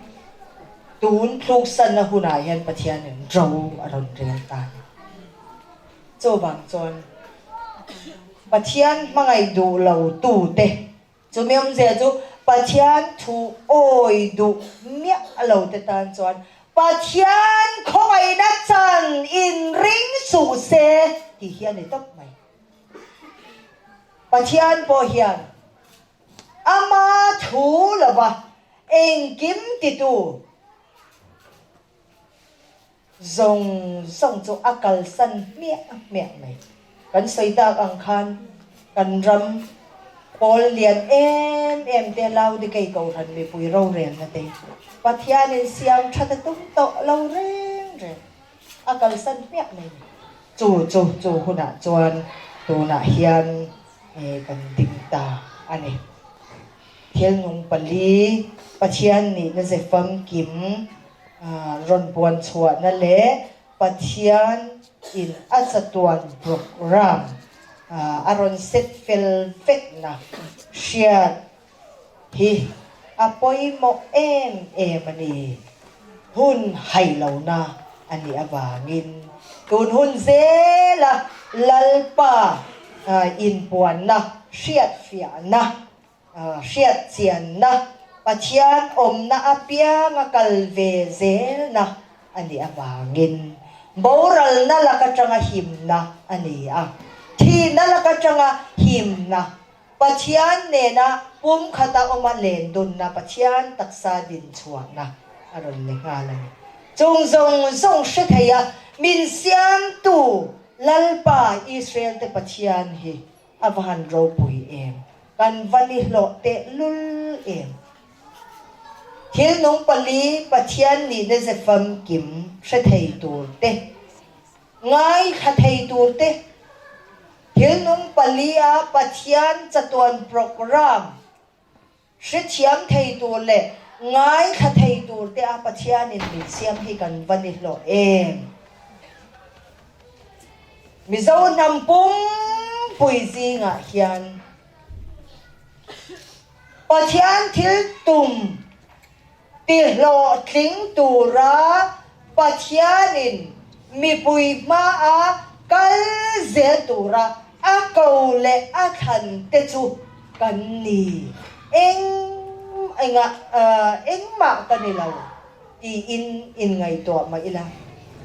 tun thluksanna hunah hian Pathianin ro a rawn rel ta a ni. Chuvang chuan Pathian hmangaih duh lo tute Chumi awmzia chu Pathian thu awi duh miah lo te tan chuan Pathian khawngaihna chan inring suh se tih hi a ni tawp mai. Pathian pawh hian ama thu lova engkim titu Zawng zawng chu a kalsan hmiah hmiah mai. Kan sawi tak ang khan kan ram pawl lian em em te Laodikei Kohhran mipui rorelna te Pathianin siam that a tum tawh lo reng reng a kalsan hmiah mai ni. Chu chu chu hunah chuan tunah hian kan ding ta a ni. Thil nung pali Pathian nihna ze famkim Rawn puan chhuahna leh Pathian in a chatuan program a rawn set fel vekna hriat hi a pawimawh em em a ni. Hun hailohna a nih avangin tun hun zela Lalpa inpuanna, hriatfiahna, hriatchianna, Pathian awmna apianga kal ve zelna a nih avangin boralna lak atanga himna a ni a, thihna lak atanga himna Pathian nena pumkhata awma len dunna Pathian taksa din chhuahna a rawn ni nghal a ni. Chung zawng zawng hre thei a, min siamtu Lalpa Israel-te Pathian hi a va han ropui em? Kan va ni hlawh tehlul em? Thil nung pali Pathian nihna ze famkim hre thei tur te, Ngaithla thei turte, thil nung palia Pathian chatuan program hrethiam thei tur leh ngaithla thei turte a Pathianin min siam hi kan va ni hlawh em? Mizo hnam pumpui zingah hian Pathian thil tum Tihlawhtling tura Pathianin mipui hmaa kal zel tura a ko leh a thlan te chu kan ni. Eng engah engmah ka ni lo tiin inngaihtuah mah ila,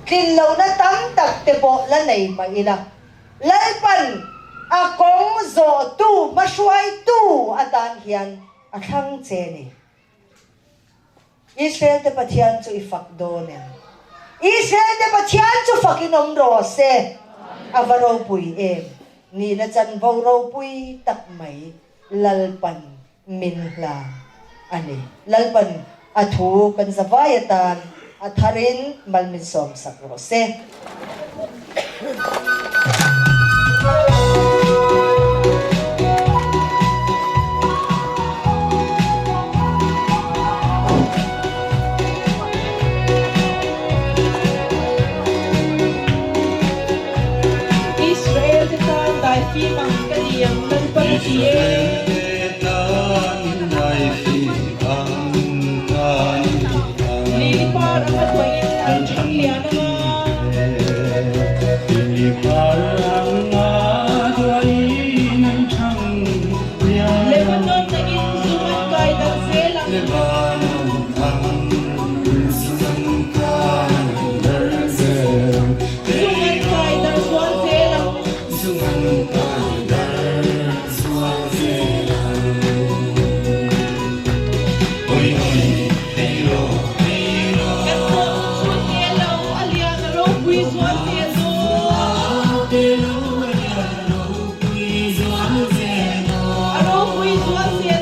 tlin lohna tam tak te pawh la nei mah ila, Lalpan a kawng zawhtu hmahruaitu atan hian a thlang che ni. Israel te Pathian chu i fak dawn em? Israel te Pathian chu fakin awm rawh se. A va ropui em? Nihna chanvo ropui tak mai Lalpan min hlan a ni. Lalpan a thu kan zavai atan a tharin mal min sawmsak rawh se. Israel te tan daifim ang ka ni ang Lalpan a ti e. Lili par ang a tuahin an thang lian ang a. Lebanon angin zum an kai darh zel ang. Zum an kai darh zual zel ang. Kan pawh chu chhun nge lo, a lian a ropui zual zel dawn. A ropui zual zel dawn.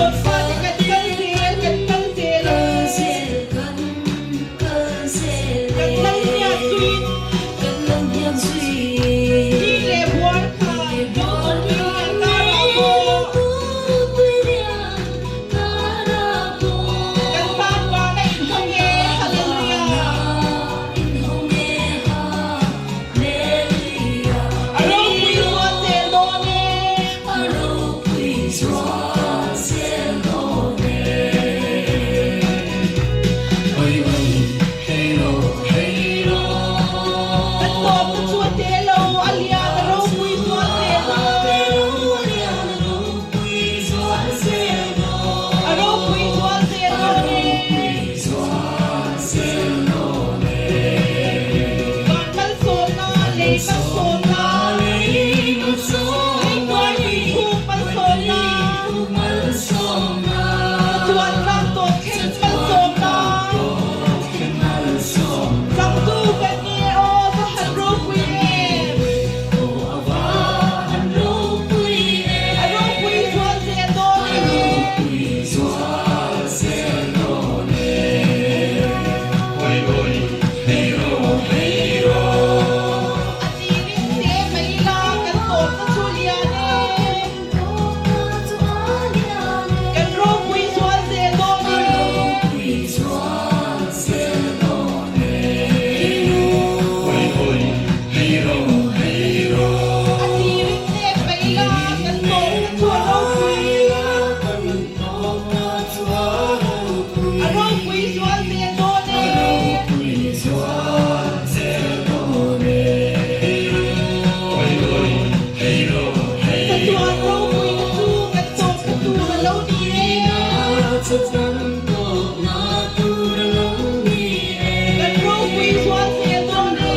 Pathian fate kan kal zel, kan kal zel e. Kan Lalhniak zuiin. Ni leh buar kha zo chu tui lian karah pawh. Kan tan vana inhawng e, Hallelujah. A ropui zual zel dawn e. A ropui zual zel dawn e. Oi oi hei ro hei ro. Kan tawpna chu a te lo, a lian a ropui zual zel dawn. A lian a ropui zual zel dawn. A ropui zual zel dawn e. Van malsawmna, lei malsawmna, lei tuar tui thuk malsawmna, chatuan tlang tawp thleng malsawmna, changtu kan ni e aw, va han ropui em! A ropui zual zel dawn e. A tirin te mai ila kan tawpna chu lian e. Kan ropui zual zel dawn e. A tirin te mai ila kan tawpna chu a ropui. A ropui zual zel dawn e. Chatuan ropuina chu kan tawpna tur a lo ni e. Kan ropui zual zel dawn e.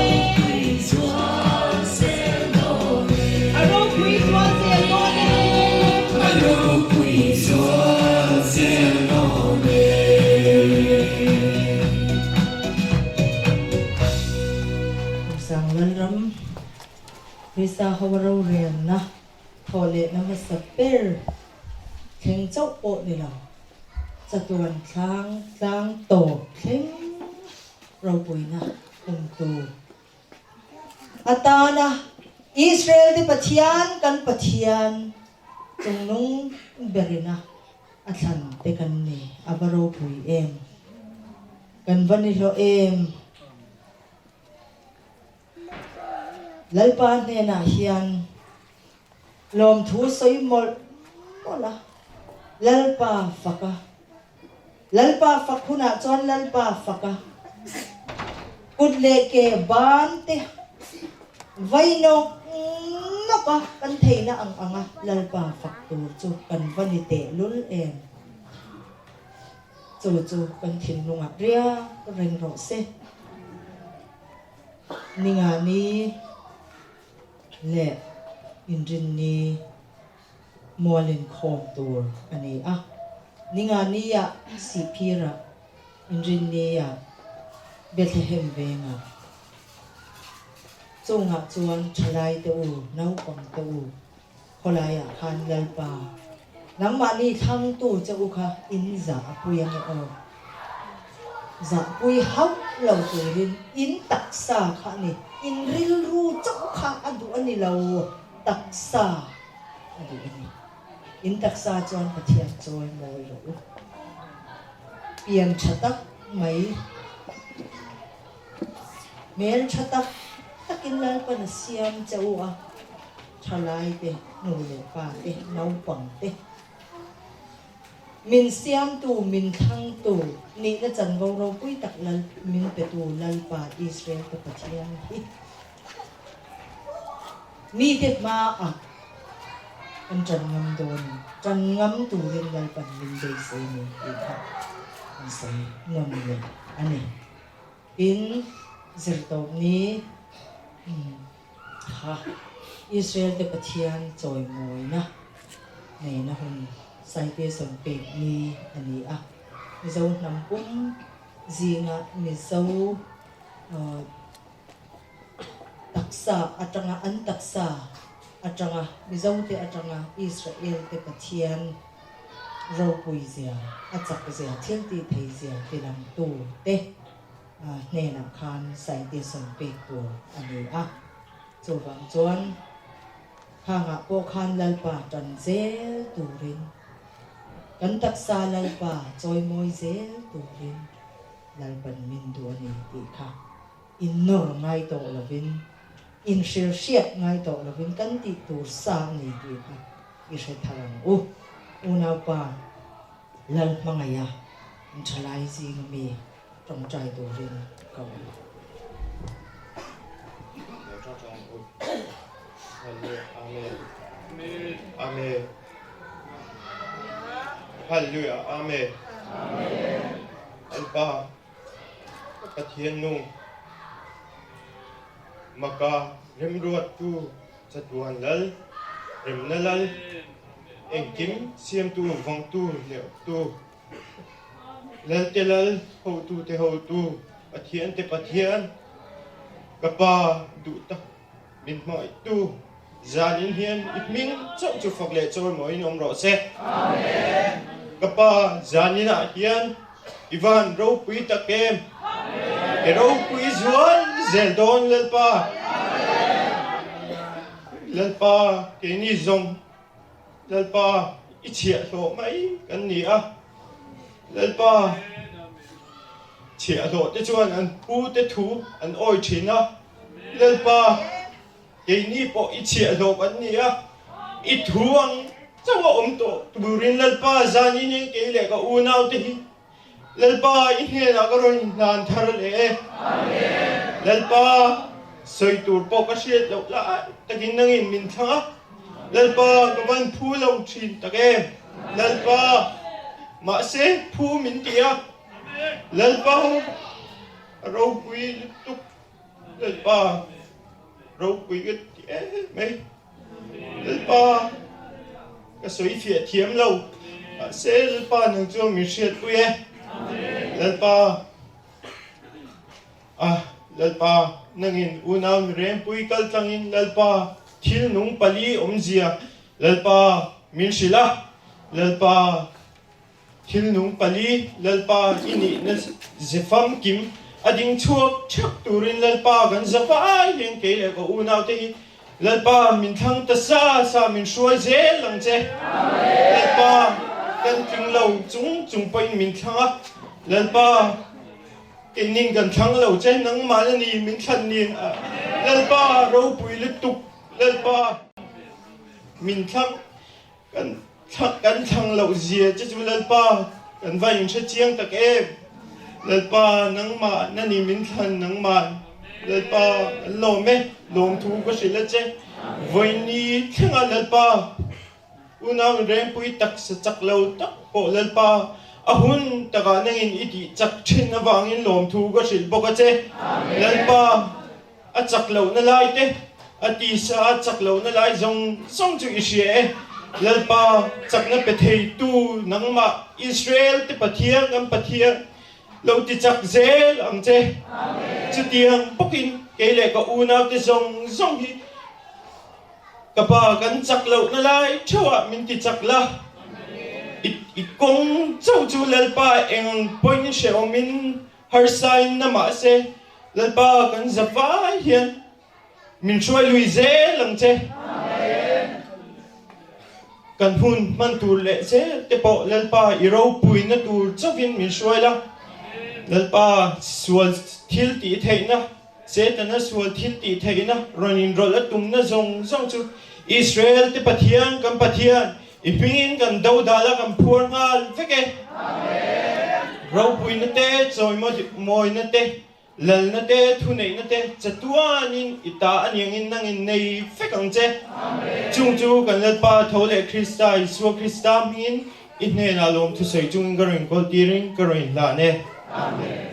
A ropui zual zel dawn e. A ropui zual zel dawn e. Kumsang Lalram, Krista ho rorelna thawh lehna hmasa ber thleng chauh pawh ni lo, chatuan thlang tlang tawp thleng ropuina humtu Atana Israel te Pathian kan Pathian chungnung berina a thlan te kan ni a va ropui em? Kan va ni hlawh em? Lalpa hnenah hian lawmthu sawi mawlh mawlh a, Lalpa fak a. Lalpa fak hunah chuan Lalpa fak a, kut leh ke ban te vai nawk nawk a kan theihna ang ang a Lalpa fak tur chu kan va ni teh lul em? Chu chu kan thinlungah riak reng rawh se. Ningani leh Inrinni. Mual inkhawm tur a ni a. Ningani-ah Sihphir-ah, Inrinni-ah Bethlehem vengah. Chungah chuan thalai te u, naupang te u, khawlaiah khan Lalpa, nangmahni thlangtu che u kha in zah a pui ange aw. Zahpui hauh lo turin in taksa kha a ni, in rilru chauh kha a duh a ni lo. Taksa a duh a ni. In taksa chuan Pathian chawi mawi rawh u. Pian tha tak mai, hmel tha tak takin Lalpan a siam che u a, thalai te, nu leh pa te, naupang te, min siamtu, min thlangtu, nihna chanvo ropui tak Lal min petu Lalpa Israel te Pathian hi. Mite hmaah kan ṭan ngam dawn, ṭan ngam turin Lalpan min beisei ni tih kha an sawi nawn leh a ni. Tin, zirtawpni kha Israel-te Pathian chawimawina neihna hun Saitesawn pek ni a ni a, Mizo hnam pum zinga Mizo Taksa atanga an taksa atanga Mizote atanga Israel te Pathian ropui zia, a chak zia, thil tih thei zia tilangtu te hnenah khan scientist rawn pek tur a ni a. Chuvang chuan khangah pawh khan Lalpa tan zel turin, kan taksa Lalpa chawimawi zel turin Lalpan min duh a ni tih kha innawr ngai tawh lovin, inhrilhriat ngai tawh lovin kan tih tur sa a ni tih kha i hre thar ang u. Unaupa Lalhmangaiha Ṭhalai zinga mi ṭawngṭai turin ka awm. Amen. Hallelujah. Amen. Lalpa ka Pathian nu maka remruattu chatuan lal remna lal engkim siamtu vawngtu leh awptu Lalte Lal, hotute hotu, Pathiante Pathian, ka Pa duh tak min hmangaihtu, zanin hian i hming chauh chu fak leh chawimawiin awm rawh se. Ka Pa, zaninah hian i van ropui tak em? I ropui zual zel dawn Lalpa. Lalpa, keini zawng Lalpa, i chhiahhlawh mai kan ni a. Lalpa, chhiahhlawh te chuan an pu te thu an awi thin a. Lalpa, keini pawh i chhiahhlawh kan ni a. I thu ang chauh a awm tawh turin Lalpa zanin hian kei leh ka unau te hi Lalpa, i hnenah ka rawn inhlan thar leh e. Lalpa, sawi tur pawh ka hriat loh lai takin nangin min thlang a. Lalpa, ka van phu lo thin tak em. Lalpa, mahse phu min ti a. Lalpa, a ropui lutuk. Lalpa, ropui ka ti em mai. Lalpa, ka sawi fiah thiam lo. Mahse, Lalpa nang chuan min hriatpui e. Lalpa, ah, Lalpa, nangin unau mi rengpui kal tlangin Lalpa thil nung pali awmzia Lalpa min hrilh a. Lalpa, Thil nung pali Lalpa i nihna ze famkim a ding chhuak theuh turin Lalpa kan za vai hian kei leh ka unaute hi Lalpa min thlang ta sa sa min hruai zel ang che. Lalpa kan tling lo chung chung pawhin min thlang a, Lalpa keinin kan thlang lo che nangmah a ni min thlan ni. Lalpa ropui lutuk Lalpa min thlang. Kan thlak kan thlang loh zia che chu Lalpa kan va inhre chiang tak em. Lalpa nangmah na ni min thlan nangmah Lalpa kan lawm e, lawmthu ka hrilh a che. Vawiini thlengah Lalpa unau inrengpui taksa chak lo tak pawh Lalpa a hun takah nangin i tih chak thin avangin lawmthu ka hrilh bawk a che. Lalpa A chak lohna lai te, a tisa a chak lohna lai zawng zawng chu i hria e. Lalpa, chakna pe theitu nangmah Israel te Pathian kan Pathian lo ti chak zel ang che. Chutiang bawkin kei leh ka unaute zawng zawng hi ka Pa kan chak lohna lai theuhah min ti chak la. I kawng chauh chu Lalpa eng pawhin hrehawmin Harsain na mahse Lalpa kan za vai hian min hruai lui zel ang che. Kan hun hman tur leh zel te pawh Lalpa i ropuina tur chauhin min hruai la. Lalpa sual thil tih theihna, Setana sual thil tih theihna rawn inrawlh a tumna zawng zawng chu Israel te Pathian kan Pathian I hmingin kan dodal a kan phuar nghal vek e. Ropuina te, chawimawina te, lalna te, thuneihna te chatuanin i ta a niangin nangin nei vek ang che. Chung chu kan Lalpa tho leh Krista, Isua Krista hmingin i hnenah lawmthusawi chungin ka rawn kawl tirin ka rawn inhlan e. Amen.